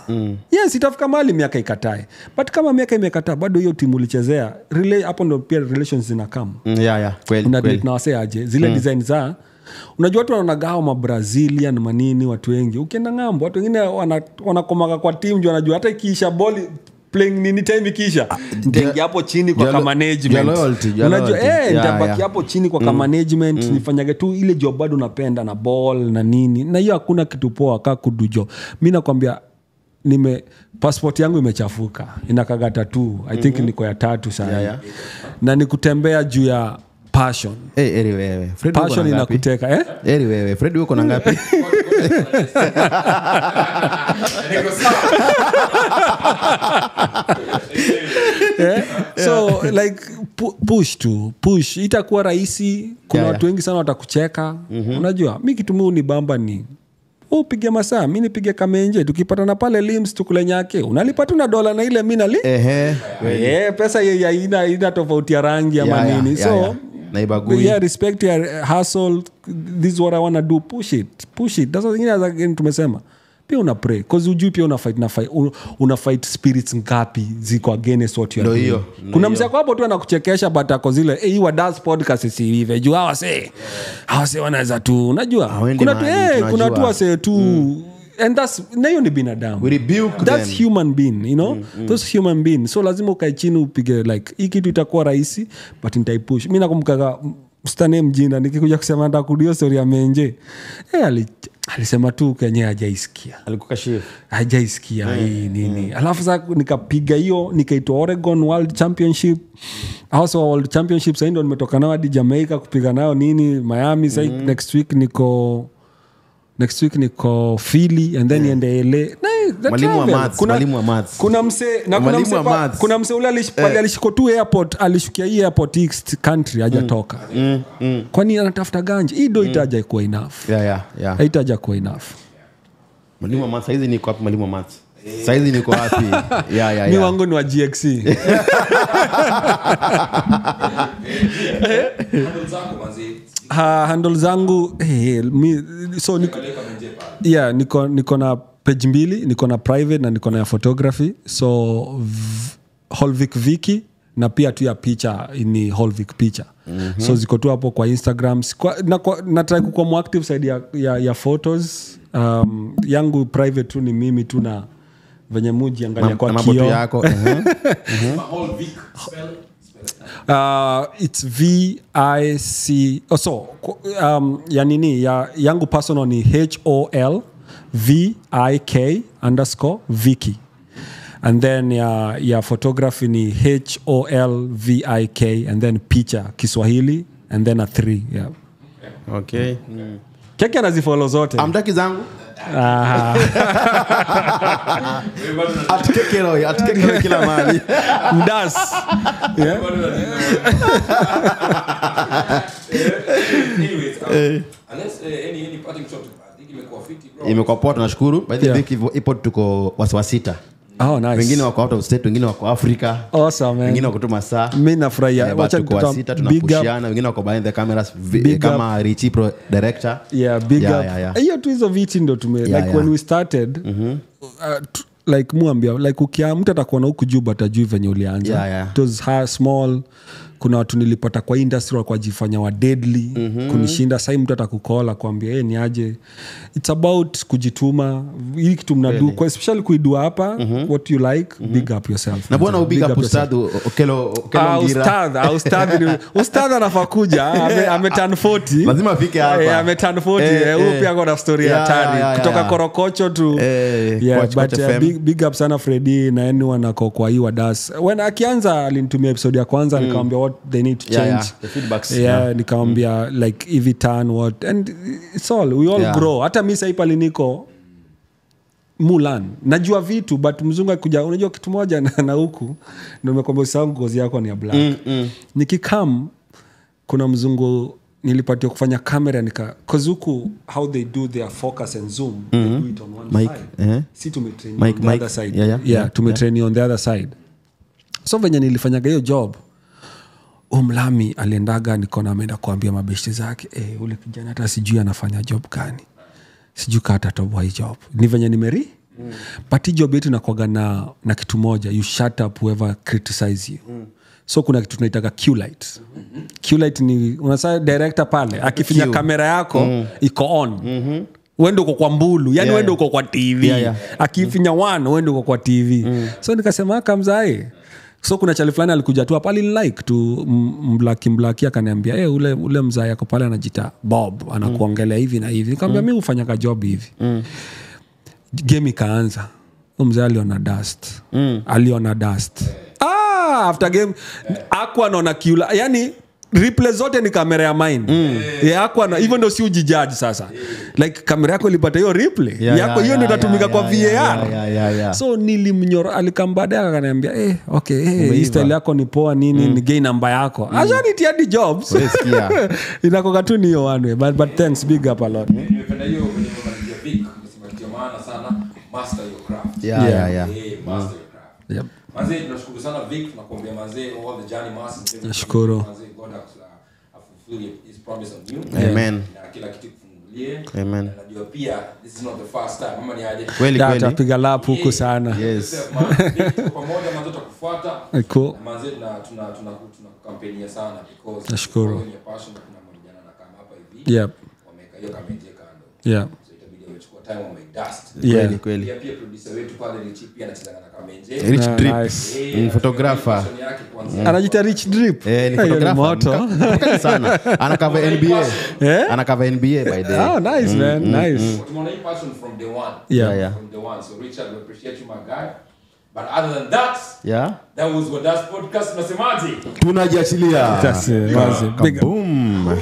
Yes, itafika mahali miaka ikatae. But kama miaka imekataa bado hiyo timu ulichezea, relay hapo ndio pia relations zinakam. Yeah, kweli. Una na wasee aje zile design za unajua watu wanagawa ma Brazilian manini watu wengi. Ukienda ngambo watu wengine wanakomaka kwa team juu wanajua hata ikiisha ball playing nini time ikiisha nitaingia hapo chini kwa kama management. Unajua nitabaki hapo chini kwa kama management, nifanyage tu ile job bado napenda na ball na nini. Na hiyo hakuna kitu poa kama kudujo. Mimi nakwambia nime passport yangu imechafuka, inakaga tattoo. I think niko ya 3 sana. Yeah. Na nikutembea juu ya passion. Eri wewe. Fred uko passion na ngapi? Inakuteka, Eri wewe, Fred uko na ngapi? Niko sawa. So like push itakuwa rahisi. Kuna watu wengi sana watakucheka. Unajua mimi kitu mimi ni bamba ni upige masaa, mimi nipige kamenje, tukipatana pale Lims tukule nyake, unalipa tu na dola na ile mimi nali. Pesa yeye haina tofauti ya rangi ama nini. So naibagui. Yeah, respect your hustle. This is what I want to do. Push it. That's what again tumesema. Pia una pray cause ujui pia una fight una fight spirits ngapi ziko against what you are doing. Kuna mzee hapo tu anakuchekesha but ako zile hii wa dance podcast si hivi. Juu hawa say wanaweza tu unajua. Kuna tu wase tu and that's na hiyo ni binadamu. We rebuke that's them. Human being, you know. Those human being. So lazima ukae chini upige like hii kitu itakuwa rahisi but nitaipush. Mimi nakumbuka mstane mjinda nikikuja kusema nitakurudia story ya Menje. Alisema tu Kenya hajaisikia. Alikukashifu. Hajaisikia hii nini. Alafu sasa nikapiga hiyo nikaitwa Oregon World Championship. Also World Championship sasa ndio nimetoka nao hadi Jamaica kupiga nao nini Miami sasa next week niko Philly and then niende LA. Mwalimu wa maths. Kuna mse na kuna mse ule alishiko tu airport, alishukia hii airport East country hajatoka. Kwani anatafuta ganja? Hii do itaja kuwa enough. Yeah. Haitaja kuwa enough. Mwalimu wa maths saizi niko wapi? Mwalimu wa maths saizi niko wapi? Yeah. Mimi wangu ni wa GXC. Handle zako manzi. Handle zangu so niko na page 2, niko na private na niko na ya photography. So Holvik Viki na pia tu ya picha ni Holvik Picha. So ziko tu hapo kwa Instagram. Na try kuwa more active side ya photos. Yangu private tu ni mimi tu na venye muji angalia kwa kioo yako. Holvik spell. It's V I C. Oh, so ya nini ya yangu personal ni HOLVIK _Viki. And then ya photography ni HOLVIK and then picha Kiswahili and then a 3. Yeah. Okay. Keke anazifollow zote. Amtaki zangu. Atkekero kila mahali. Mdas. Yeah. Anyways, unless any parting shot, I think imekuwa fiti bro. Imekuwa poa, tunashukuru. By the way, ipo tuko wasiwasita. Oh, nice. Wengine wako out of state, wengine wako Africa. Awesome, man. Wengine wako tu masaa. Mimi nafurahia. Wacha tuko sita tunapushiana, wengine wako behind the cameras kama Richie Pro director. Yeah, big up. Hiyo tu hizo viti ndio tume like when we started like muambia like ukiamka atakuona huku juu but ajui venye ulianza. It was small. Kuna watu nilipata kwa industry walikuwa jifanya wa deadly kunishinda. Sasa mtu atakukola kwambia ni aje. It's about kujituma. Hii kitu mnadu kwa especially kuidua hapa what you like, big up yourself. Na bwana big up Ustadh Okelo Ngira. Ustadh Ustadh anafaa kuja. Ame turn 40. Lazima afike hapa. Ame turn 40. Huyu pia ana story hatari kutoka Korokocho tu. But big up sana Freddy na anyone ako kwa hii wadas. When akianza alinitumia episode ya kwanza nikamwambia what they need to change. Yeah, the feedbacks. Yeah, nikamwambia like if it turn what, and it's all we all grow. Hata mimi sasa pale niko Mulan najua vitu, but mzungu akikuja, unajua kitu moja na huku ndio nimekwambia usahau ngozi yako ni ya black. Nikikam kuna mzungu nilipatiwa kufanya kamera, nika cause huku how they do their focus and zoom, they do it on one side. Si tumetrain on the other side. Yeah, tumetrain on the other side. So venye nilifanyaga hiyo job, umlami aliendaga, nikaona ameenda kuambia mabeshte zake, ule kijana hata sijui anafanya job gani, sijui kata atatoboa hii job. Ni venye nimeri. But hii job yetu inakuwaga na kitu moja, you shut up whoever criticize you. So kuna kitu tunaitaga cue light. Cue light ni unasema director pale akifinya kamera yako iko on. Wewe ndio uko kwa mbulu, yani wewe ndio uko kwa TV. Akifinya one, wewe ndio uko kwa TV. So nikasema kamzae. So kuna chali fulani alikuja tu hapa, like tu mblaki akaniambia, ule mzae yako pale anajiita Bob, anakuongelea hivi na hivi. Nikamwambia mimi hufanya ka job hivi. Game ikaanza. Mzae aliona dust. Aliona dust. After game hakuwa anaona kiula, yani replay zote ni kamera ya mine. Hakuwa na hivyo, ndio si ujijudge sasa. Like kamera yako ilipata hiyo replay yako, hiyo ndio itatumika kwa VAR. So nilimnyora, alikambada akaniambia okay, hii style yako ni poa nini, ni gain namba yako. Ashanitia hadi jobs. Inakoka tu ni hiyo one way, but thanks, big up a lot. Nimependa hiyo kwenye malizia big, nimesema kitu maana sana, master your craft. Yeah. Master your craft. Yep. Manze tunashukuru sana Vic, tunakuambia manze all the journey masters. Nashukuru. Manze God fulfill his promise on you. Amen. Na kila kitu kufungulie. Amen. Najua pia this is not the first time. Mama ni aje. Kweli kweli. Tutapiga lap huku sana. Yes. Pamoja manze tutakufuata. Cool. Manze tuna kampeni sana because nashukuru. Ni passion na kuna vijana na kama hapa hivi. Yep. Wameka hiyo kampeni kando. Yeah. So itabidi wamechukua time wame dust. Yeah. Kweli. Pia producer wetu pale Rich pia anacheza na Kamenje. Rich Drip. Ni photographer. Anajiita Rich Drip. Ni photographer. Mkali sana. Ana cover NBA. Ana cover NBA by the way. Oh, nice man. Nice. Tumeona hii passion from day one. Yeah. From day one. So Richard, we appreciate you my guy. But other than that, yeah, that was Wadas Podcast. Nasemaje? Tunajiachilia. That's it. Big boom.